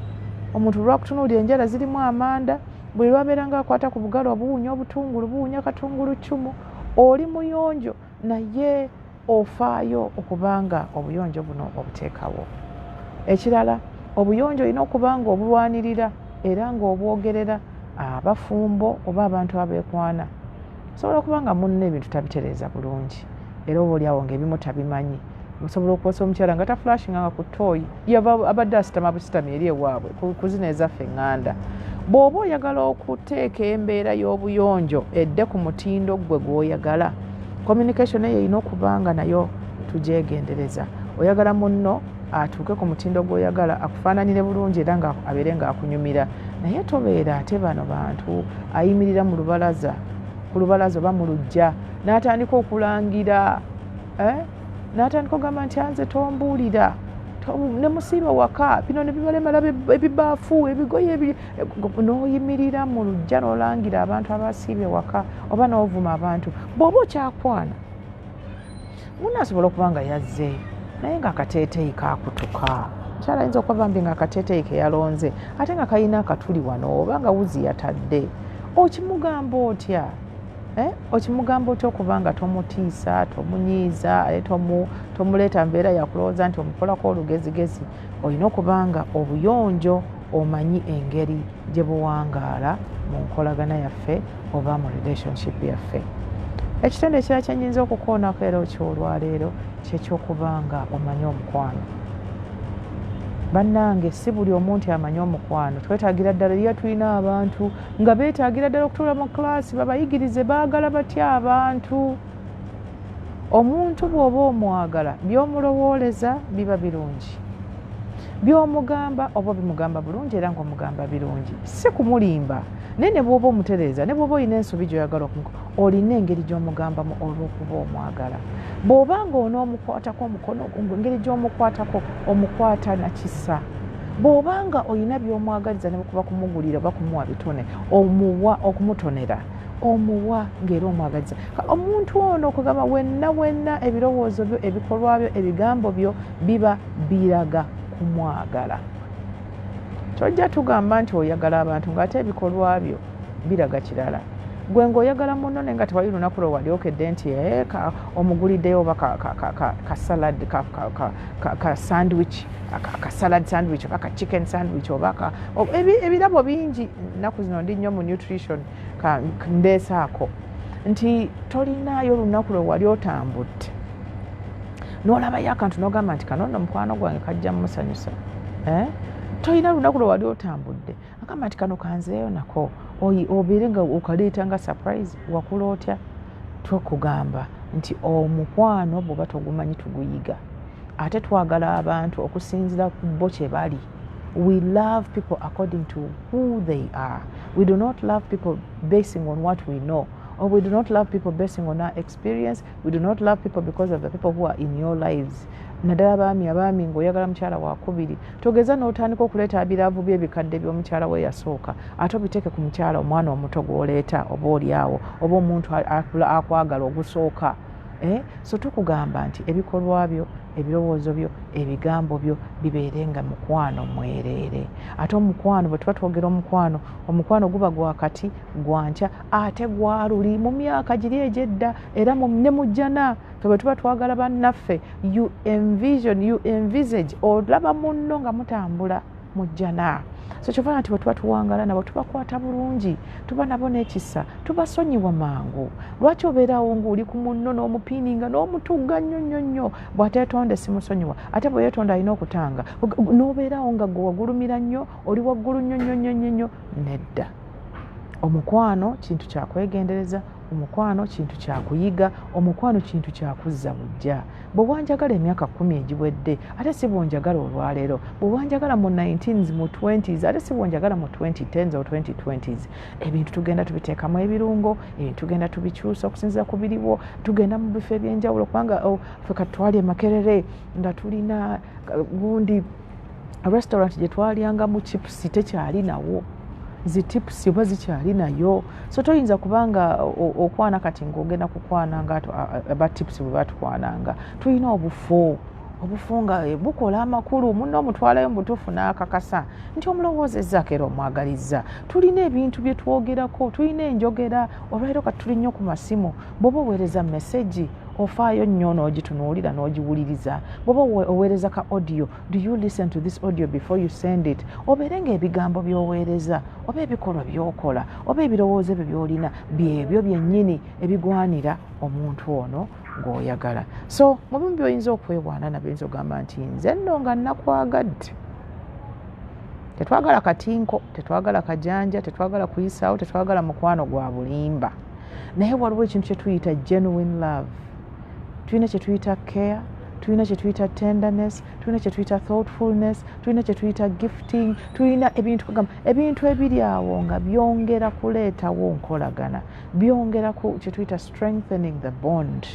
A: omuntu lwakutunuulira enjala zirimu amanda, buli lwabeera nga akwata ku bugalo obuwunya obutungulu, buwunya katungulu ccumu. Oli muyonjo naye ofaayo okubanga obuyonjo buno obuteekawo. Ekirala, obuyonjo olina okuba nga obulwanirira era ng'obwogerera. Abafumbo oba abantu abeekwana, osobola okuba nga munno ebintu tabitereeza bulungi, era oba oliawo ngaebimu tabimanyi. Osobola okuwasa omukyala nga taflushinga nga ku toilet, yava abadde asitama busitami eri ewaabwe ku zino ezaffe eŋŋanda. Bw'oba oyagala okuteeka embeera y'obuyonjo edde ku mutindo ggwe gw'oyagala, communication eyo erina okuba nga nayo tugyegendereza. Oyagala munno atuuke ku mutindo gw'oyagala, akufaananire bulungi era nga abeere ng'akunyumira, naye tobeera ate bano bantu ayimirira mu lubalaza, ku lubalaza oba mu luggya n'atandika okulangira, eh? N'atandika okugamba nti anze tombuulira ne musiiba waka, bino ne bibalemala, ebibaafu, ebigoye, n'oyimirira mu luggya n'olangira abantu abasiibye waka oba n'ovuma abantu. Bw'oba okyakwana, munaasobola okuba nga yazze naye ng'akateeteeyi kakutuka. Mukyala ayinza okuba bambi nga akateeteeyi ke yalonze ate nga kalina akatuli wano oba nga wuzi yatadde. Okimugamba otya, eh? Okimugamba otya okuba nga tomutiisa, tomunyiiza, ate tomuleeta mbeera yakulowooza nti omukolako olugezigezi? Olina okuba nga obuyonjo omanyi engeri gye buwangaala mu nkolagana yaffe oba mu relationship yaffe. Ekitendo ekirala kyenyinza okukoonako era okyolwaleero kyekyokuba nga omanyi omukwano. Bannange, si buli omu nti amanyi omukwano. Twetaagira ddala eriyo, tulina abantu nga beetaagira ddala okutuula mu class babayigirize baagala batya abantu. Omuntu bw'oba omwagala, by'omulowooleza biba birungi, by'omugamba oba bimugamba bulungi era ng'omugamba birungi, si kumulimba. Naye ne bw'oba omutereeza, ne bw'oba olina ensobi gy'oyagala okumukola, olina engeri gy'omugambamu olw'okuba omwagala. Bw'oba nga onoomukwatako omukono, engeri gy'omukwatako omukwata nakisa. Bw'oba nga olina by'omwagaliza, ne bwekuba kumugulira oba kumuwa bitone, omuwa, okumutonera omuwa ng'era omwagaliza. Omuntu ono okugamba wenna wenna ebirowoozo byo, ebikolwa byo, ebigambo byo biba biraga kumwagala. Tojja tugamba nti oyagala abantu ng'ate ebikolwa byo biraga kirala. Gwe ng'oyagala munno naye nga tewali lunaku lwe walyokedde nti omuguliddeyo oba ka salad, ka sandwich, ka salad sandwich oba ka chicken sandwich oba ebirabo bingi. Nnaku zino ndi nnyo mu nutrition, ndeesaako nti tolinaayo olunaku lwe wali otambudde n'olabayo akantu n'ogamba nti kano nno mukwano gwange kajja mumusanyusa, eh? Tolina lunaku lwe wali otambudde agamba nti kano kanzeeyo nako, obeere nga okaleeta nga surprise. Wakula otya? Twekugamba nti omukwano bw'oba togumanyi, tuguyiga. Ate twagala abantu okusinziira ku bo kye bali. We love people according to who they are. We do not love people basing on what we know, or we do not love people basing on our experience. We do not love people because of the people who are in your lives. Naddala abaami, abaami ng'oyagala mukyala wakubiri, togeza n'otandika okuleeta abiraavu by'ebikadde by'omukyala we yasooka, ate obiteeke ku mukyala omwana omuto gw'oleeta, oba oliawo oba omuntu akwagala ogusooka, eh? So tukugamba nti ebikolwa byo, ebirowoozo byo, ebigambo byo bibeere nga mukwano mwereere. Ate omukwano, bwe tuba twogera omukwano, omukwano guba gwa kati, gwankya, ate gwaluli mu myaka giri egyedda, era ne mujjana. Fe bwe tuba twagala bannaffe, you envision, you envisage, olaba munno nga mutambula mujjana. So kyova nti bwe tuba tuwangala nabo, tubakwata bulungi, tuba nabo n'ekisa, tubasonyiwa mangu. Lwaki obeerawo ng'oli ku munno n'omupiininga n'omutugga nnyo nnyo nnyo? Bw'ateetonde simusonyiwa, ate bwe yeetonda alina okutanga, n'obeerawo nga gwe wagulumira nnyo, oli waggulu nnyo nnyo nnyo nnyo nnyo. Nedda, omukwano kintu kyakwegendereza, omukwano kintu kyakuyiga, omukwano kintu kyakuzza bujja. Bwe wanjagala emyaka 10 egiwedde, ate si bwonjagala olwaleero. Bwe wanjagala mu 19s, mu 20s, ate si bwonjagala mu 2010s or 2020s. Ebintu tugenda tubiteekamu ebirungo, ebintu tugenda tubikyusa okusinziira ku biriwo. Tugenda mu bifo ebyenjawulo, kubanga oh, ffe katwali emakerere nga tulina gundi restaurant gye twalyangamu chips, tekyali nawo zi tips oba zikyali nayo. So toyinza kubanga okwana kati ngaogenda kukwana nga aba tips bwe batukwananga. Tulina obufo, obufo nga eh, bukola amakulu, munno omutwalayo mu butuufu n'akakasa nti omulowoozezaako era omwagalizza. Tulina ebintu bye twogerako, tulina enjogera. Olwaliro kati tuli nnyo ku masimu. Bw'oba oweereza message, ofaayo nnyo n'ogitunuulira n'ogiwuliriza. Bw'oba oweereza ka audio, do you listen to this audio before you send it? Obeere ng'ebigambo by'oweereza oba ebikolwa by'okola oba ebirowoozo ebyo by'olina byebyo byennyini ebigwanira omuntu ono ng'oyagala. So mu bimu by'oyinza okwewaana nabyo, oyinza okugamba nti nze nno nga nakwagadde. Tetwagala katinko, tetwagala kajanja, tetwagala kuyisaawo, tetwagala mukwano gwa bulimba, naye waliwo ekintu kye tuyita genuine love. Tulina kye tuyita care, tulina kye tuyita tenderness, tulina kye tuyita thoughtfulness, tulina kye tuyita gifting, tulina ebintu kugamba ebintu ebiri awo nga byongera kuleetawo nkolagana, byongera ku kye tuyita strengthening the bond,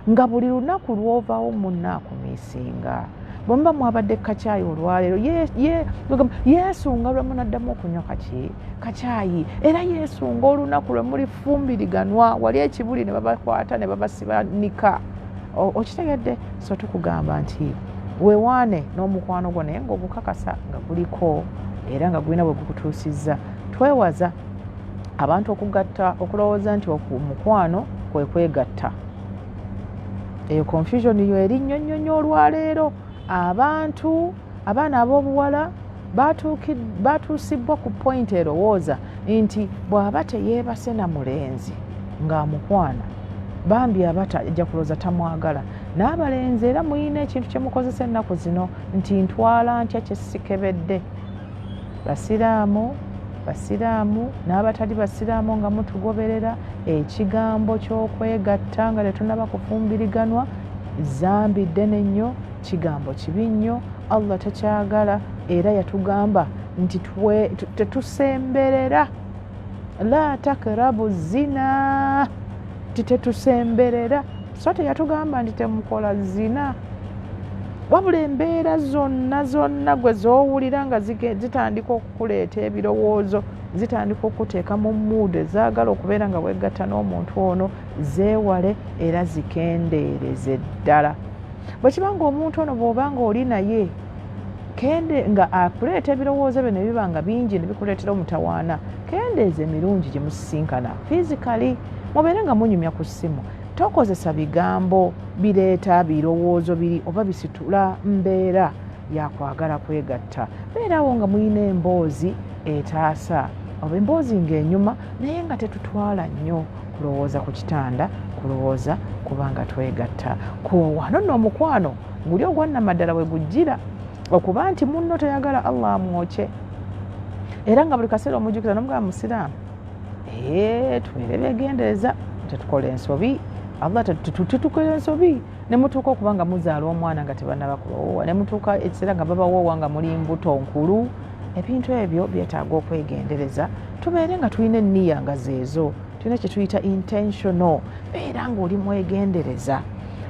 A: nga buli lunaku lwovaawo munno akumiisinga. Bwe muba mwabadde kacyayi olwaleero, yeesunga lwe munaddamu okunywa kaki kacyayi, era yeesunga olunaku lwe mulifumbiriganwa wali ekibuli ne babakwata ne babasibanika. Okitegedde? So tukugamba nti weewaane n'omukwano gwo, naye ng'ogukakasa nga guliko era nga gulina bwe gukutuusizza. Twewaza abantu okugatta, okulowooza nti omukwano kwe kwegatta. Eyo confusion yo eri nnyo nnyo nnyo olwaleero. Abantu, abaana ab'obuwala batuusibwa ku point erowooza nti bw'aba teyeebase na mulenzi ng'amukwana, bambi aba ajja kulowooza tamwagala. N'abalenzi era muyina ekintu kye mukozesa ennaku zino nti ntwala ntya kyesikebedde. Basiraamu, basiraamu n'abatali basiraamu nga mutugoberera, ekigambo ky'okwegatta nga tetunaba kufumbiriganwa zambi ddene nnyo, kigambo kibi nnyo, Allah takyagala. Era yatugamba nti tetusemberera, la takrabu zina, ti tetusemberera. So teyatugamba nti temukola zina, wabula embeera zonna zonna gwe z'owulira nga zitandika okukuleeta ebirowoozo, zitandika okuteeka mu mood ezaagala okubeera nga weegatta n'omuntu ono, zeewale era zikendeereze ddala. Bwe kiba nga omuntu ono bw'oba nga oli naye kende nga akuleeta ebirowoozo ebyo ne biba nga bingi ne bikuleetera omutawaana, Kendeeza emirungi gye musisinkana physically, mubeere nga munyumya ku ssimu. Tokozesa bigambo bireeta birowoozo biri oba bisitula mbeera yakwagala kwegatta. Beerawo nga mulina emboozi etaasa oba emboozi ng'enyuma, naye nga tetutwala nnyo kulowooza ku kitanda, kulowooza kubanga twegatta. Wano nno omukwano guli ogwannamaddala we gujjira okuba nti munno toyagala Allah amwokye, era nga buli kaseera omujjukiza nomugamba, musiraamu, tubeere begendereza, tetukola ensobi, Allah tetukola ensobi. Ne mutuuka okuba nga muzaala omwana nga tebannaba kubawoowa, ne mutuuka ekiseera nga babawoowa nga muli mbuto nkulu. Ebintu ebyo byetaaga okwegendereza, tubeere nga tulina enniya nga zeezo, tulina kye tuyita intentional. Beera ng'oli mwegendereza,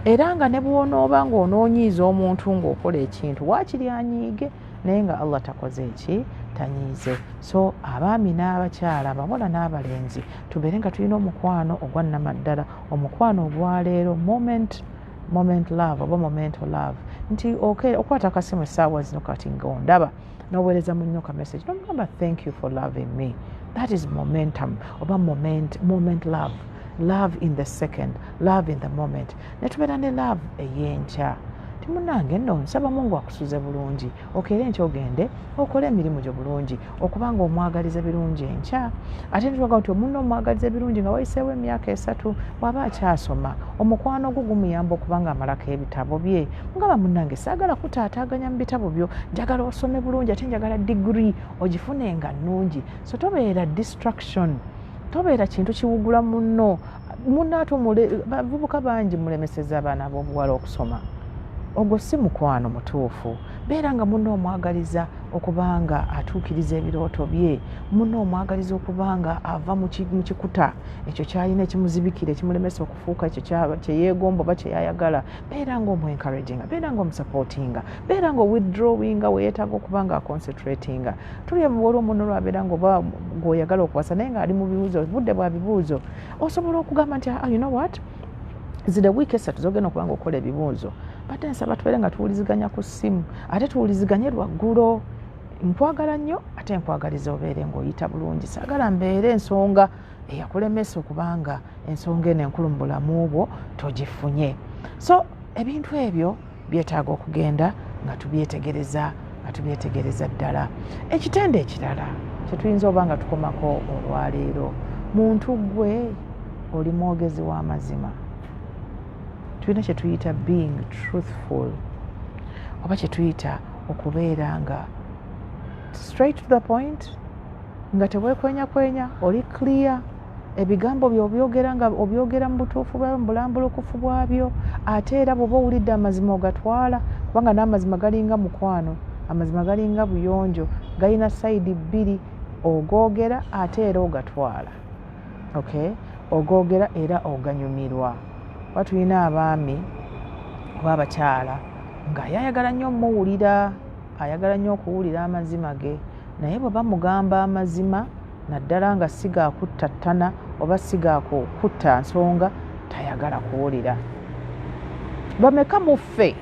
A: era nga ne bw'onooba ng'onoonyiiza omuntu ng'okola ekintu, waakiri anyiige, naye nga Allah takoze eki, tanyiize. So abaami n'abakyala, abawala n'abalenzi, tubeere nga tulina omukwano ogwannamaddala, omukwano ogwaleero, moment love oba momento love, nti okwata akasimu essaawa zino kati ng'ondaba, n'oweereza munno ka message nomugamba, "Thank you for loving me." That is momentum oba moment love, love in the second, love in the moment. Ne tubeera ne love ey'enkya, timunange nno nsaba Mungu akusuze bulungi, okeere enkya ogende okole emirimu gyo bulungi, okuba nga omwagaliza birungi enkya. Ate nitwaga nti omunno omwagaliza ebirungi nga wayiseewo emyaka 3, bw'aba akyasoma, omukwano gwo gumuyamba okuba nga amalako ebitabo bye. Mugamba, "Munnange, saagala kutaataaganya mu bitabo byo, njagala osome bulungi, ate njagala diguri ogifune nga nnungi." So tobeera distraction, tobeera kintu kiwugula munno. Munno ate bavubuka bangi mulemeseza abaana ab'obuwala okusoma. Ogwo si mukwano mutuufu. Beera nga munno omwagaliza okubanga atuukiriza ebirooto bye, munno omwagaliza okubanga ava mu kikuta ekyo kyalina ekimuzibikira, ekimulemesa okufuuka ekyo kyeyeegomba oba kyeyayagala. Beera nga omuencouraginga, beera nga omusupportinga, beera nga owithdrawinga weyeetaaga okuba nga aconcentratinga. Tuli waliwo munno lwabeera nga oba gweoyagala okuwasa, naye nga ali mu bibuuzo, budde bwa bibuuzo, osobola okugamba nti, "Ah, you know what, zino wiiki 3 zogenda okuba nga okola ebibuuzo, badde nsaba tubeere nga tuwuliziganya ku ssimu, ate tuwuliziganye lwaggulo. Nkwagala nnyo, ate nkwagaliza obeere ng'oyita bulungi. Saagala mbeere ensonga eyakulemesa okubanga ensonga eno enkulu mu bulamu bwo togifunye." So ebintu ebyo byetaaga okugenda nga tubyetegereza, nga tubyetegereza ddala. Ekitendo ekirala kyetuyinza oba nga tukomako olwaleero, muntu gwe oli mwogezi w'amazima. Tulina kyetuyita being truthful oba kyetuyita okubeera nga straight to the point, nga teweekwenyakwenya, oli clear, ebigambo byobyogera nga obyogera mu butuufu bwabyo, mu bulambulukufu bwabyo. Ate era bw'oba owulidde amazima ogatwala, kubanga n'amazima galinga mukwano, amazima galinga buyonjo, galina side bbiri, ogoogera ate era ogatwala. Okay, ogoogera era oganyumirwa. Oba tulina abaami oba abakyala nga yayagala nnyo omuwulira, ayagala nnyo okuwulira amazima ge, naye bwe bamugamba amazima, naddala nga si gaakuttattana oba si gaakutta nsonga, tayagala kuwulira. Bameka muffe,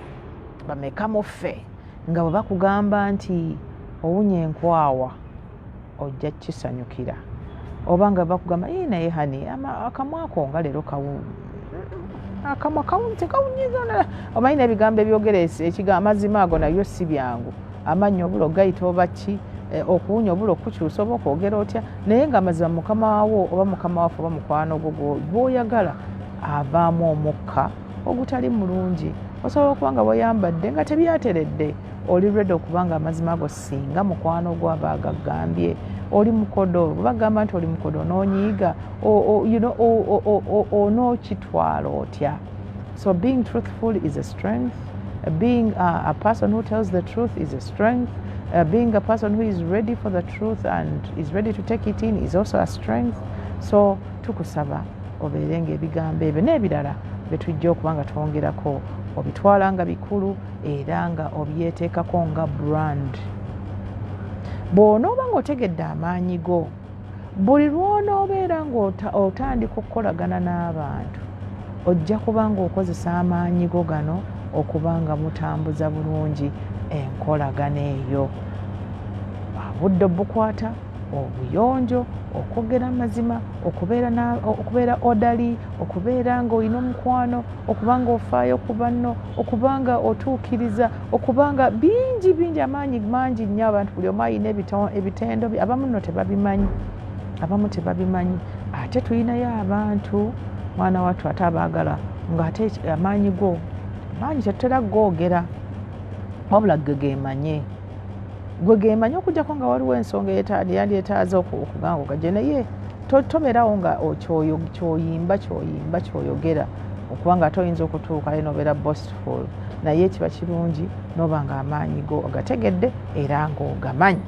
A: bameka muffe nga bwe bakugamba nti owunya enkwawa ojja kukisanyukira, oba nga bakugamba, "Ii, naye honey, akamwako nga leero akamwa tekawunyiza." Omanyi n'ebigambo ebyogera amazima ago nayo si byangu. Amannyo obula ogayita oba ki, okuwunya obula okukyusa oba okwogera otya, naye nga amazima mukama wo oba mukama waffe oba mukwano gwo gwoyagala avaamu omukka ogutali mulungi. Osobola okuba nga wayambadde nga tebyateredde, oli ready okuba nga amazima ago singa mukwano gwo aba agagambye oli mukodo, bagamba nti oli mukodo, onoonyiiga, onookitwala otya? So being truthful is a strength. Being a person who tells the truth is a strength. Being a person who is ready for the truth and is ready to take it in is also a strength. So tukusaba obeere nga ebigambo ebyo n'ebirala byetujja okuba nga twongerako obitwala nga bikulu, era nga obyeteekako nga brand. Bw'onooba ng'otegedde amaanyi go, buli lw'onoobeera ng'otandika okukolagana n'abantu, ojja kuba ng'okozesa amaanyi go gano okuba nga mutambuza bulungi enkolagana eyo. Obudde obukwata Obuyonjo, okwogera amazima, okubeera orderly, okubeera nga olina omukwano, okuba nga ofaayo ku banno, okuba nga otuukiriza, okuba nga bingi bingi, amaanyi mangi nnyo. Abantu buli omu alina ebitendo bye. Abamu nno tebabimanyi, abamu tebabimanyi. Ate tulinayo abantu, mwana wattu, ate abaagala ng'ate amaanyi go maanyi tetutera googera, wabula gwe gemanye, gwe gemanye, okujjako nga waliwo ensonga yandyetaaze okuganga ogajje. Naye tobeerawo nga kyoyimba kyoyimba kyoyogera, okubanga ate oyinza okutuuka aye nobeera boastful. Naye kiba kirungi noba nga amaanyi go ogategedde era ng'ogamanyi.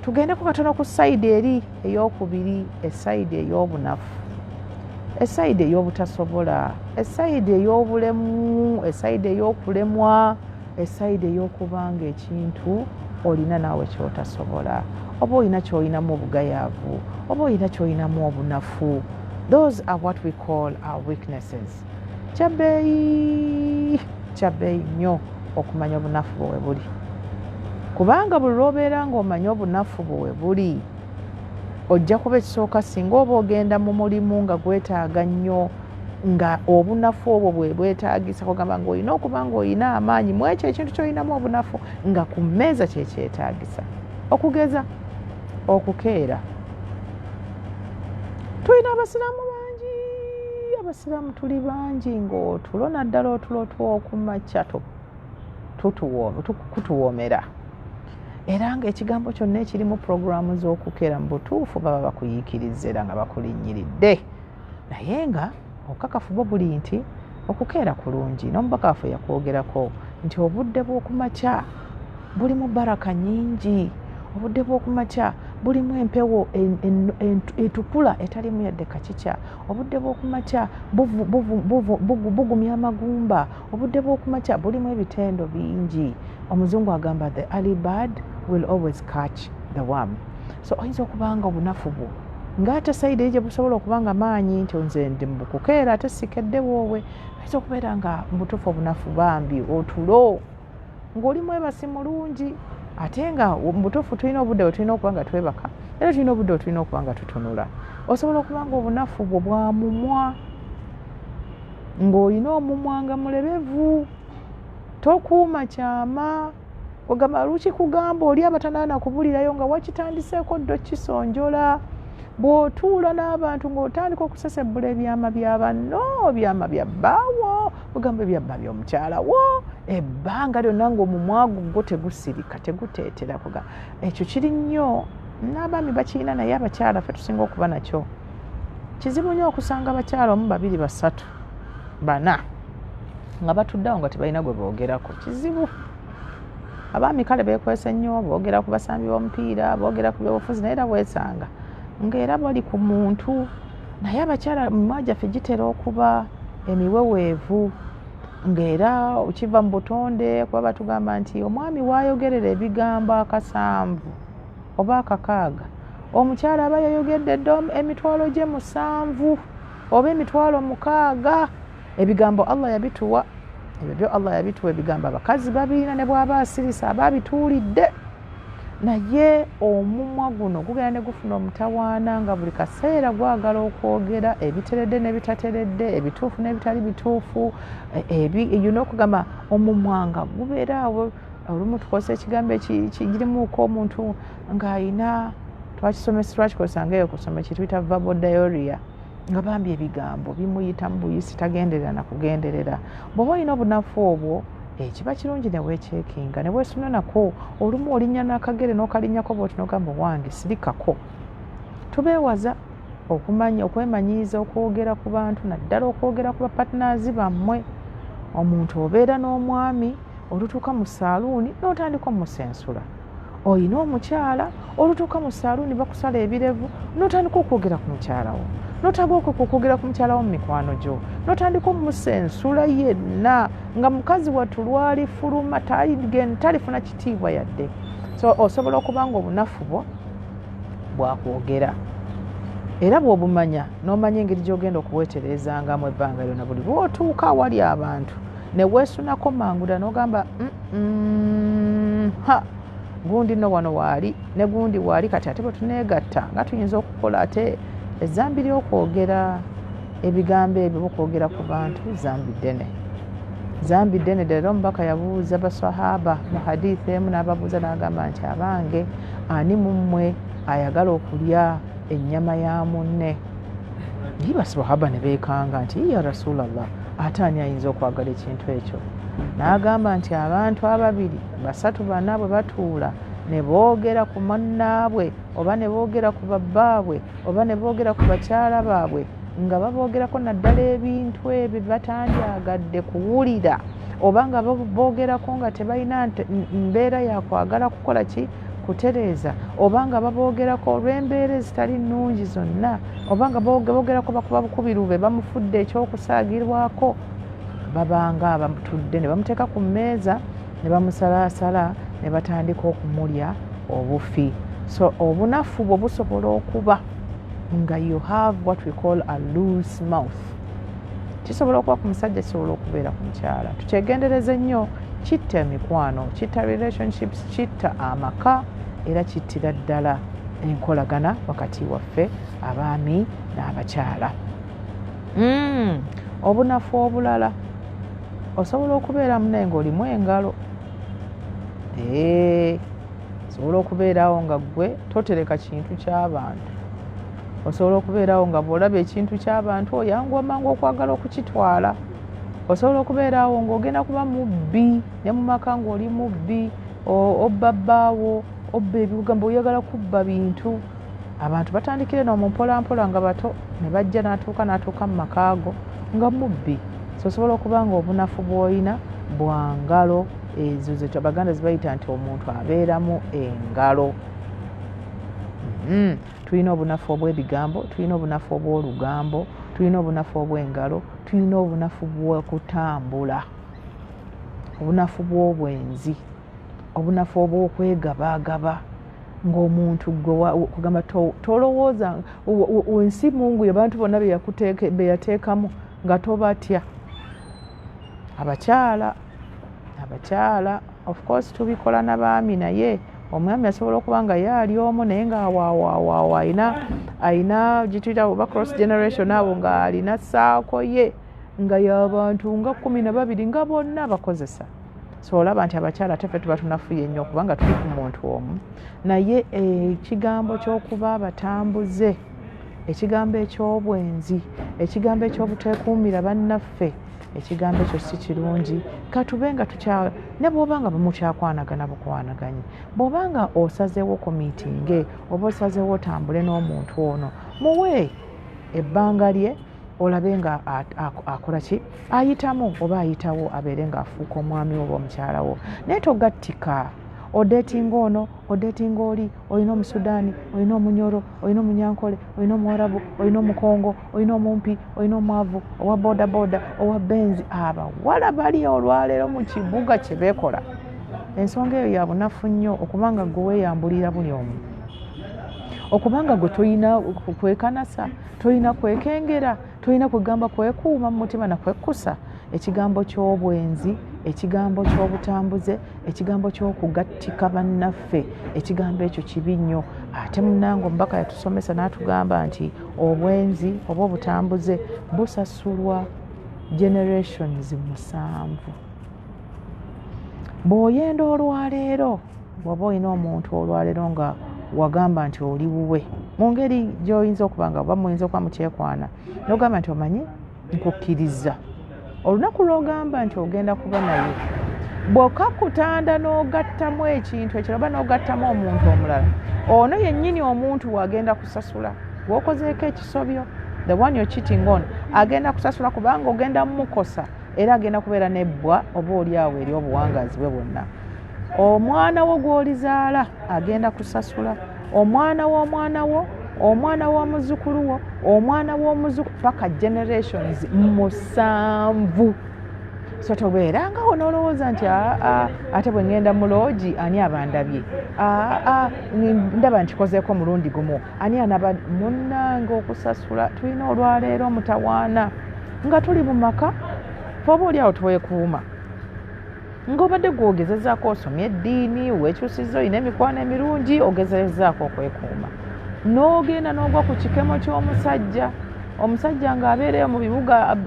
A: Tugendeko katono ku side eri eyokubiri, eside ey'obunafu, eside ey'obutasobola, eside ey'obulemu, eside ey'okulemwa, eside ey'okubanga ekintu olina naawe kyotasobola, oba olina kyolinamu obugayaavu, oba olina kyolinamu obunafu. Those are what we call our weaknesses. Kyabbeeyi, kyabbeeyi nnyo okumanya obunafu bwe we buli, kubanga buli lw'obeera ng'omanya obunafu bwe we buli, ojja kuba ekisooka, singa oba ogenda mu mulimu nga gwetaaga nnyo nga obunafu obwo bwe bwetaagisa, kugamba ng'olina okuba ng'olina amaanyi mu ekyo ekintu ky'olinamu obunafu, nga ku mmeeza kyekyetaagisa. Okugeza okukeera, tulina abasiraamu bangi, abasiraamu tuli bangi ng'otulo, naddala otulo tw'okumakya kutuwoomera, era ng'ekigambo kyonna ekirimu puroguramu z'okukeera mu butuufu baba bakuyiikiriza era nga bakulinnyiridde. Naye nga obukakafu bwo buli nti okukeera kulungi, n'omubaka waffe yakwogerako nti obudde bw'okumakya bulimu baraka nyingi, obudde bw'okumakya bulimu empewo etukula etalimu yadde kakikya, obudde bw'okumakya bugumya amagumba, obudde bw'okumakya bulimu ebitendo bingi. Omuzungu agamba, "The early bird will always catch the worm." So oyinza okuba nga obunafu bwo ng'ate side eri gye busobola okuba nga maanyi, nti nze ndi mu kukeera ate sikedde woowe. Oyinza okubeera nga mu butuufu obunafu bambi otulo, ng'oli mwebasi mulungi, ate nga mu butuufu tulina obudde bwe tulina okuba nga twebaka, era tulina obudde bwe tulina okuba nga tutunula. Osobola okuba nga obunafu bwo bwa mumwa, ng'olina omumwa nga mulebevu, tokuuma kyama, ogamba lukikugamba oli abatanaana kubulirayo nga wakitandiseeko ddo kisonjola. Bw'otuula n'abantu ng'otandika okusesebbula ebyama bya banno, ebyama bya bbaawo, ogamba ebyabba by'omukyala wo, ebbanga lyonna ng'omumwa gwo tegusirika, teguteetera kuga. Ekyo kiri nnyo n'abaami bakirina, naye abakyala ffe tusinga okuba nakyo. Kizibu nnyo okusanga abakyala omu, babiri, basatu, bana nga batuddeawo nga tebalina gwe boogerako. Kizibu. Abaami kale beekwese nnyo, boogera ku basambi b'omupiira, boogera ku byobufuzi, naye era weesanga ng'era bali ku muntu. Naye abakyala mimwa gyaffe gitera okuba emiweweevu, ng'era kiva mu butonde, kuba batugamba nti omwami waayogerera ebigambo akasanvu oba akakaaga, omukyala aba yayogedde dda emitwalo gye 7 oba emitwalo 6. Ebigambo Allah yabituwa, ebyo byo Allah yabituwa. Ebigambo abakazi babirina, ne bw'aba asirisa aba abituulidde. Naye omumwa guno gugenda ne gufuna omutawaana, nga buli kaseera gwagala okwogera ebiteredde n'ebitateredde, ebituufu n'ebitali bituufu. Okugamba omumwa nga gubeera awo. Olumu tukozesa ekigambo ekigirimuuko omuntu ng'ayina, twakisomesa, twakikozesa eyo kusoma, kituyita verbal diarrhea, nga bambi ebigambo bimuyita mu buyisi, tagenderera na kugenderera. Bw'oba olina obunafu obwo, ekiba kirungi ne weekyekinga ne weesuna nako. Olumu olinnya n'akagere n'okalinnyako bwoti n'ogamba, "Wange sirikako." Tubeewaza okumanya okwemanyiiza okwogera ku bantu, naddala okwogera ku bapartners bammwe. Omuntu obeera n'omwami, olutuuka mu saaluuni n'otandika omusensula. Oyina omukyala, olutuuka mu saaluuni bakusala ebirevu n'otandika okwogera ku mukyala wo, n'otandika okwogera ku mukyala wo mu mikwano gyo, n'otandika omusensula yenna, nga mukazi wattu lwali fuluma talifuna kitiibwa yadde. So osobola okuba nga obunafu bwo bwakwogera, era bw'obumanya n'omanya engeri gy'ogenda okuweterezangamu ebbanga lyonna. Buli lw'otuuka awali abantu ne weesunako mangu ddala n'ogamba, ha, Gundi nno wano waali ne gundi waali, kati ate bwe tuneegatta nga tuyinza okukola. Ate ezambi ly'okwogera ebigambo ebyo, bokwogera ku bantu, zambi ddene, zambi ddene ddala. Era omubaka yabuuza basahaba mu hadithi emu, n'ababuuza n'agamba nti, abange, ani mummwe ayagala okulya ennyama ya munne? Ye basahaba ne beekanga nti, ya Rasulallah, ate ani ayinza okwagala ekintu ekyo? N'agamba nti, abantu ababiri, basatu, bana bwe batuula ne boogera ku munnaabwe, oba ne boogera ku babbaabwe, oba ne boogera ku bakyala baabwe, nga baboogerako naddala ebintu ebyo batandyagadde kuwulira, oba nga boogerako nga tebalina mbeera yakwagala kukola ki, kutereeza, oba nga baboogerako olw'embeera ezitali nnungi zonna, oba nga boogerako bakuba bukubirube, bamufudde ekyokusaagirwako, babanga abatudde ne bamuteeka ku mmeeza ne bamusalaasala ne batandika okumulya obufi. So obunafu bwo busobola okuba nga you have what we call a loose mouth. Kisobola okuba ku musajja, kisobola okubeera ku mukyala. Tukyegendereze nnyo, kitta emikwano, kitta relationships, kitta amaka, era kittira ddala enkolagana wakati waffe abaami n'abakyala. Obunafu obulala, osobola okubeera munaye ng'olimu engalo. Osobola okubeerawo nga ggwe totereka kintu ky'abantu. Osobola okubeerawo nga bw'olaba ekintu ky'abantu oyanguwa mangu okwagala okukitwala. Osobola okubeerawo ng'ogenda kuba mubbi, ne mu maka ng'oli mubbi, obba bbaawo, obba ebigamba, oyagala kubba bintu. Abantu batandikire no mu mpolampola nga bato, ne bajja n'atuuka n'atuuka mu makaago nga mubbi. So osobola okuba nga obunafu bw'olina bwa ngalo, ezo ze Abaganda zibayita nti omuntu abeeramu engalo. Tulina obunafu obw'ebigambo, tulina obunafu obw'olugambo, tulina obunafu obw'engalo, tulina obunafu bw'okutambula, obunafu bw'obwenzi, obunafu obw'okwegabaagaba, ng'omuntu gwe kugamba tolowooza ensi mungu abantu bonna be yateekamu nga tobatya. Abakyala, abakyala, of course tubikola n'abaami, naye omwami asobola okuba nga ye ali omu, naye nga awaawaawa ayina gituyita oba cross generation, abo ng'alina saako ye nga y'abantu nga 12 nga bonna bakozesa. So olaba nti abakyala ate ffe tuba tunafuye nnyo kubanga tuli ku muntu omu. Naye ekigambo ky'okuba abatambuze, ekigambo eky'obwenzi, ekigambo eky'obuteekuumira bannaffe, ekigambo ekyo si kirungi. Katube nga tukya ne bw'oba nga mukyakwanagana bukwanaganyi, bw'oba nga osazeewo committinge oba osazeewo otambule n'omuntu ono, muwe ebbanga lye, olabe nga akola ki, ayitamu oba ayitawo, abeere ng'afuuka omwami wo oba omukyala wo. Naye togattika odatinga ono, odatinga oli, olina Omusudaani, olina Omunyoro, olina Omunyankole, olina Omuwarabu, olina Omukongo, olina omumpi, olina omwavu, owa boda boda, owa Benz. Abawala bali olwaleero mu kibuga kye beekola. Ensonga eyo ya bunafu nnyo, okubanga gwe weeyambulira buli omu, okubanga gwe tolina kwekanasa, tolina kwekengera, tolina kugamba kwekuuma mu mutima nakwekkusa. Ekigambo ky'obwenzi, ekigambo ky'obutambuze, ekigambo ky'okugattika bannaffe, ekigambo ekyo kibi nnyo. Ate munnange omubaka yatusomesa n'atugamba nti obwenzi oba obutambuze busasulwa generations 7. Bw'oyenda olwaleero, bw'oba olina omuntu olwaleero nga wagamba nti oli wuwe, mu ngeri gy'oyinza okuba nga oba muyinza okuba mukyekwana, n'ogamba nti omanyi nkukkiriza, olunaku lw'ogamba nti ogenda kuba naye, bw'okakutanda n'ogattamu ekintu ekirala oba n'ogattamu omuntu omulala, ono yennyini omuntu wagenda kusasula gw'okozeeko ekisobyo. The one you're cheating on agenda kusasula, kubanga ogenda mumukosa, era agenda kubeera nebbwa oba oli awo eri obuwangaazi bwe bwonna. Omwana wo gw'olizaala agenda kusasula, omwana w'omwana wo, omwana w'omuzzukulu wo, omwana w'omuzzukulu, paka generations 7. So tobeerangawo n'olowooza nti aa, ate bwe ŋŋenda mu lodge ani abandabye? Aa, ndaba nkikozeeko mulundi gumu, ani anaba? Munnange, okusasula tulina olwaleero omutawaana nga tuli mu maka, fe oba oli awo twekuuma. Ng'obadde gwogezezaako, osomye eddiini, weekyusizza, olina emikwano emirungi, ogezezaako okwekuuma, n'ogenda n'ogwa ku kikemo ky'omusajja. Omusajja ng'abeereyo mu bibuga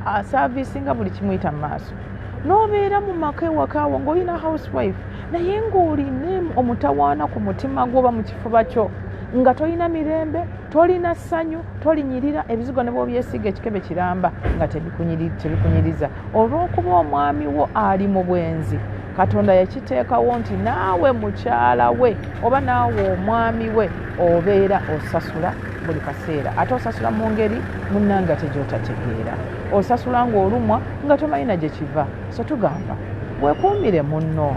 A: asaaviisinga buli kimuyita mu maaso, n'obeera mu maka ewaka awo ng'olina housewife, naye ng'olina omutawaana ku mutima gwo oba mu kifuba kyo, nga tolina mirembe, tolina ssanyu, tolinyirira. Ebizigo ne bw'obyesiiga ekikebe kiramba nga tebikunyiriza, olw'okuba omwami wo ali mu bwenzi. Katonda yakiteekawo nti naawe mukyala we oba naawe omwami we obeera osasula buli kaseera, ate osasula mu ngeri munnanga tegyotategeera, osasula ng'olumwa nga tomanyi na gye kiva. So tugamba weekuumire munno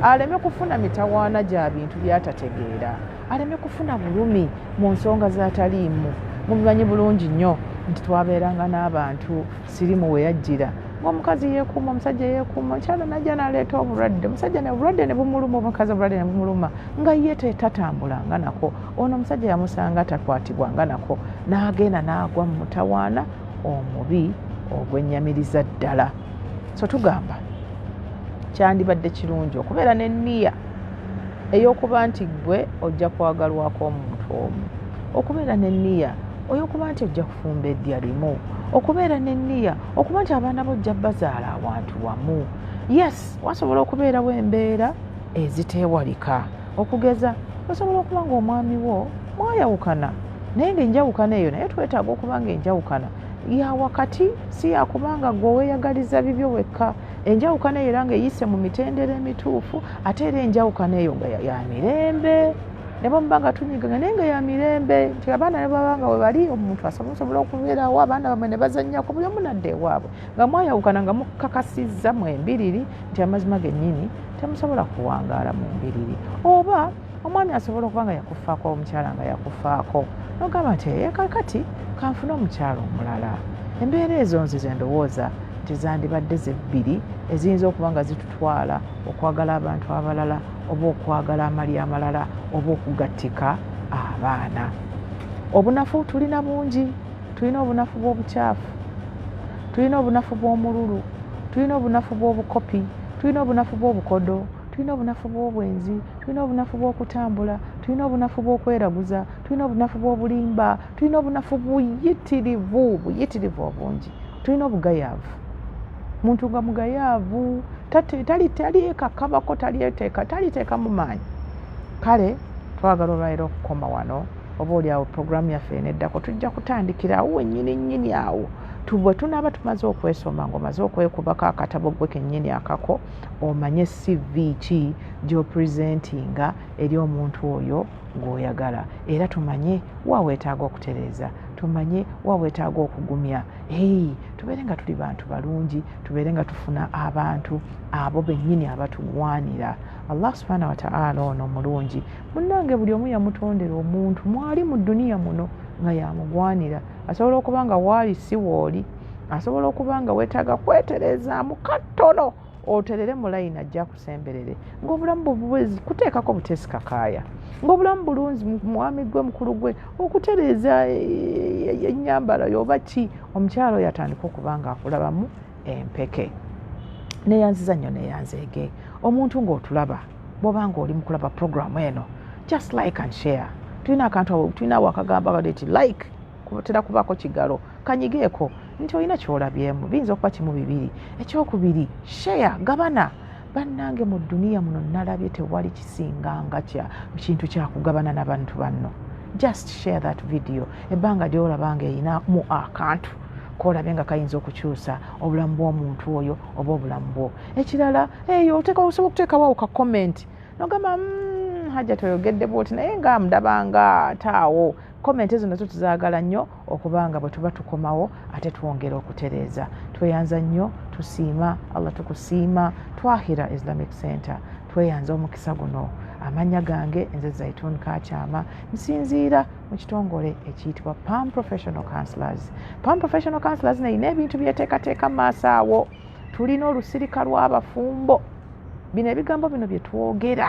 A: aleme kufuna mitawaana gya bintu by'atategeera, aleme kufuna bulumi mu nsonga z'ataliimu. Mubimanyi bulungi nnyo nti twabeeranga n'abantu sirimu we yajjira ng'omukazi yeekuuma, omusajja yeekuuma, omukyala najja n'aleeta obulwadde, omusajja obulwadde ne bumuluma, omukazi obulwadde ne bumuluma, nga ye tatambulanga nako. Ono omusajja yamusanga takwatibwanga nako, n'agenda n'agwa mu mutawaana omubi ogwennyamiriza ddala. So tugamba kyandibadde kirungi okubeera n'enniya ey'okuba nti ggwe ojja kwagalwako omuntu omu, okubeera n'enniya oy'okuba nti ojja kufumba eddya limu, okubeera n'enniya okuba nti abaana bo ojja bazaala awantu wamu. Yes, wasobola okubeerawo embeera eziteewalika. Okugeza, osobola okuba nga omwami wo mwayawukana, naye ng'enjawukana eyo, naye twetaaga okuba nga enjawukana ya wakati, si yakubanga gwe weeyagaliza bibyo wekka. Enjawukana eyo era ng'eyise mu mitendera emituufu, ate era enjawukana eyo nga ya mirembe, ne bwemuba nga tunyigaga, naye nga ya mirembe, nti abaana ne baba nga we bali, omuntu asobola okubeerawo, abaana bamwe ne bazannyako, buli omu nadda ewaabwe, nga mwayawukana nga mukakasizza mwembiriri nti amazima gennyini temusobola kuwangaala mwembiriri. Oba omwami asobola okuba nga yakufaako, omukyala nga yakufaako, nogamba nti kakati kanfune omukyala omulala. Embeera ezo nzize ndowooza nti zandibadde zebbiri eziyinza okuba nga zitutwala okwagala abantu abalala, oba okwagala amali amalala, oba okugattika abaana. Obunafu tulina bungi. Tulina obunafu bw'obukyafu, tulina obunafu bw'omululu, tulina obunafu bw'obukopi, tulina obunafu bw'obukodo, tulina obunafu bw'obwenzi, tulina obunafu bw'okutambula, tulina obunafu bw'okweraguza, tulina obunafu bw'obulimba, tulina obunafu buyitirivu, buyitirivu obungi. Tulina obugayaavu, muntu nga mugayaavu, talyekkakabako, taliteekamu maanyi. Kale twagala olwaliro okukoma wano, oba oli awo puroguramu yaffe eneddako tujja kutandikira awo wennyini nnyini awo bwe tunaaba tumaze okwesoma, ng'omaze okwekubako akatabo gwe kennyini akako, omanye CV ki gy'opresentinga eri omuntu oyo gw'oyagala, era tumanye wa weetaaga okutereeza, tumanye wa weetaaga okugumya. Ei, tubeere nga tuli bantu balungi, tubeere nga tufuna abantu abo bennyini abatugwanira. Allah subhana wataala ono mulungi munnange, buli omu yamutondera omuntu mwali mu duniya muno nga yamugwanira. Asobola okuba nga waali si wooli, asobola okuba nga weetaaga kweterezaamu katono oterere mu layini, ajja akusemberere ng'obulamu bwezi kuteekako buteesi kakaaya, ng'obulamu bulungi, mwami gwe mukulu gwe okutereeza ennyambala yoba ki, omukyalo oyo atandika okuba nga akulabamu empeke. Neyanziza nnyo, neyanzeege. Omuntu ng'otulaba, bw'oba nga oli mu kulaba puroguramu eno, just like and share. Tulina akantu awo, tulina awo akagamba kati nti like, tera kubaako kigalo kanyigeeko nti olina kyolabyemu, biyinza okuba kimu, bibiri. Ekyokubiri, share, gabana. Bannange, mu duniya muno nalabye tewali kisinganga kya kintu kyakugabana n'abantu banno. Just share that video ebbanga lyolaba nga erinamu akantu kolabye nga kayinza okukyusa obulamu bw'omuntu oyo oba obulamu bwo. Ekirala, eyo osobola okuteekawo awo ka comment nogamba, hajja toyogedde bwoti, naye nga ndabanga ate awo." Comment ezo nazo tuzaagala nnyo, okubanga bwe tuba tukomawo ate twongera okutereeza. Tweyanza nnyo, tusiima Allah, tukusiima Twahira Islamic Center, tweyanza omukisa guno. Amannya gange nze Zaitun Kakyama, nsinziira mu kitongole ekiyitibwa PAM Professional Counselors. PAM Professional Counselors neyina ebintu byeteekateeka mu maaso awo. Tulina olusirika lw'abafumbo. Bino ebigambo bino bye twogera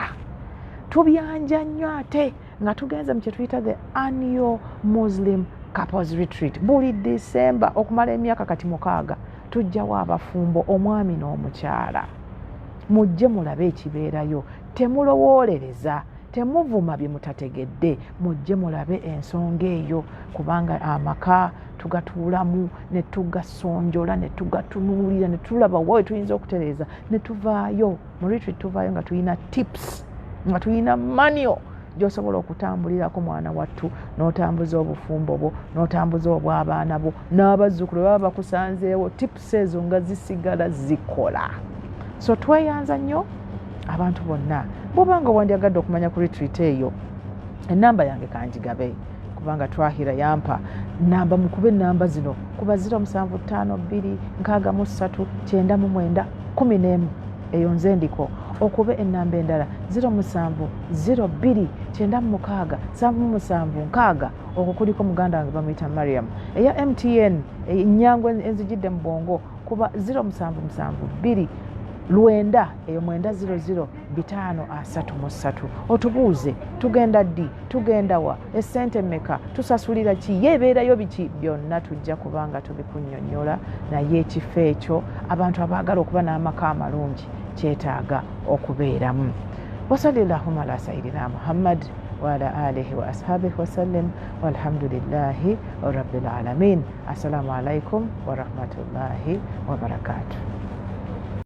A: tubyanja nnyo, ate nga tugenze mu kyetuyita the annual Muslim Couples Retreat buli December okumala emyaka kati 6. Tujjawo abafumbo, omwami n'omukyala, mujje mulabe ekibeerayo. Temulowoolereza, temuvuma bye mutategedde, mujje mulabe ensonga eyo, kubanga amaka tugatuulamu ne tugasonjola ne tugatunuulira ne tulaba wa we tuyinza okutereeza ne tuvaayo mu retreat. Tuvaayo nga tulina tips, nga tulina manual gy'osobola okutambulirako, mwana wattu, n'otambuza obufumbo bwo, n'otambuza obw'abaana bo n'abazzukulu baba bakusanzeewo. Tips ezo nga zisigala zikola. So tweyanza nnyo abantu bonna. Bw'obanga wandyagadde okumanya ku retreat eyo, enamba yange kangigabe kubanga Twahira yampa namba. Mukube enamba zino kuba 0752 63 99 11. Eyo nze ndiko. Okube enamba endala 0702 96 77 60. Okwo kuliko muganda wange bamuyita Mariam. Eya MTN enyangu enzijidde mu bwongo kuba 0772 9 eyo 900 533. Otubuuze tugenda ddi, tugenda wa, essente mmeka, tusasulira ki, ye ebeerayo biki, byonna tujja kubanga tubikunnyonnyola. Naye ekifo ekyo abantu abaagala okuba n'amaka amalungi kyetaaga okubeeramu. Wasali llahuma ala sayidina Muhammad waala alihi wa ashabihi wasallim, walhamdulillahi rabbil alamin. Assalamu alaikum warahmatullahi wabarakatuh.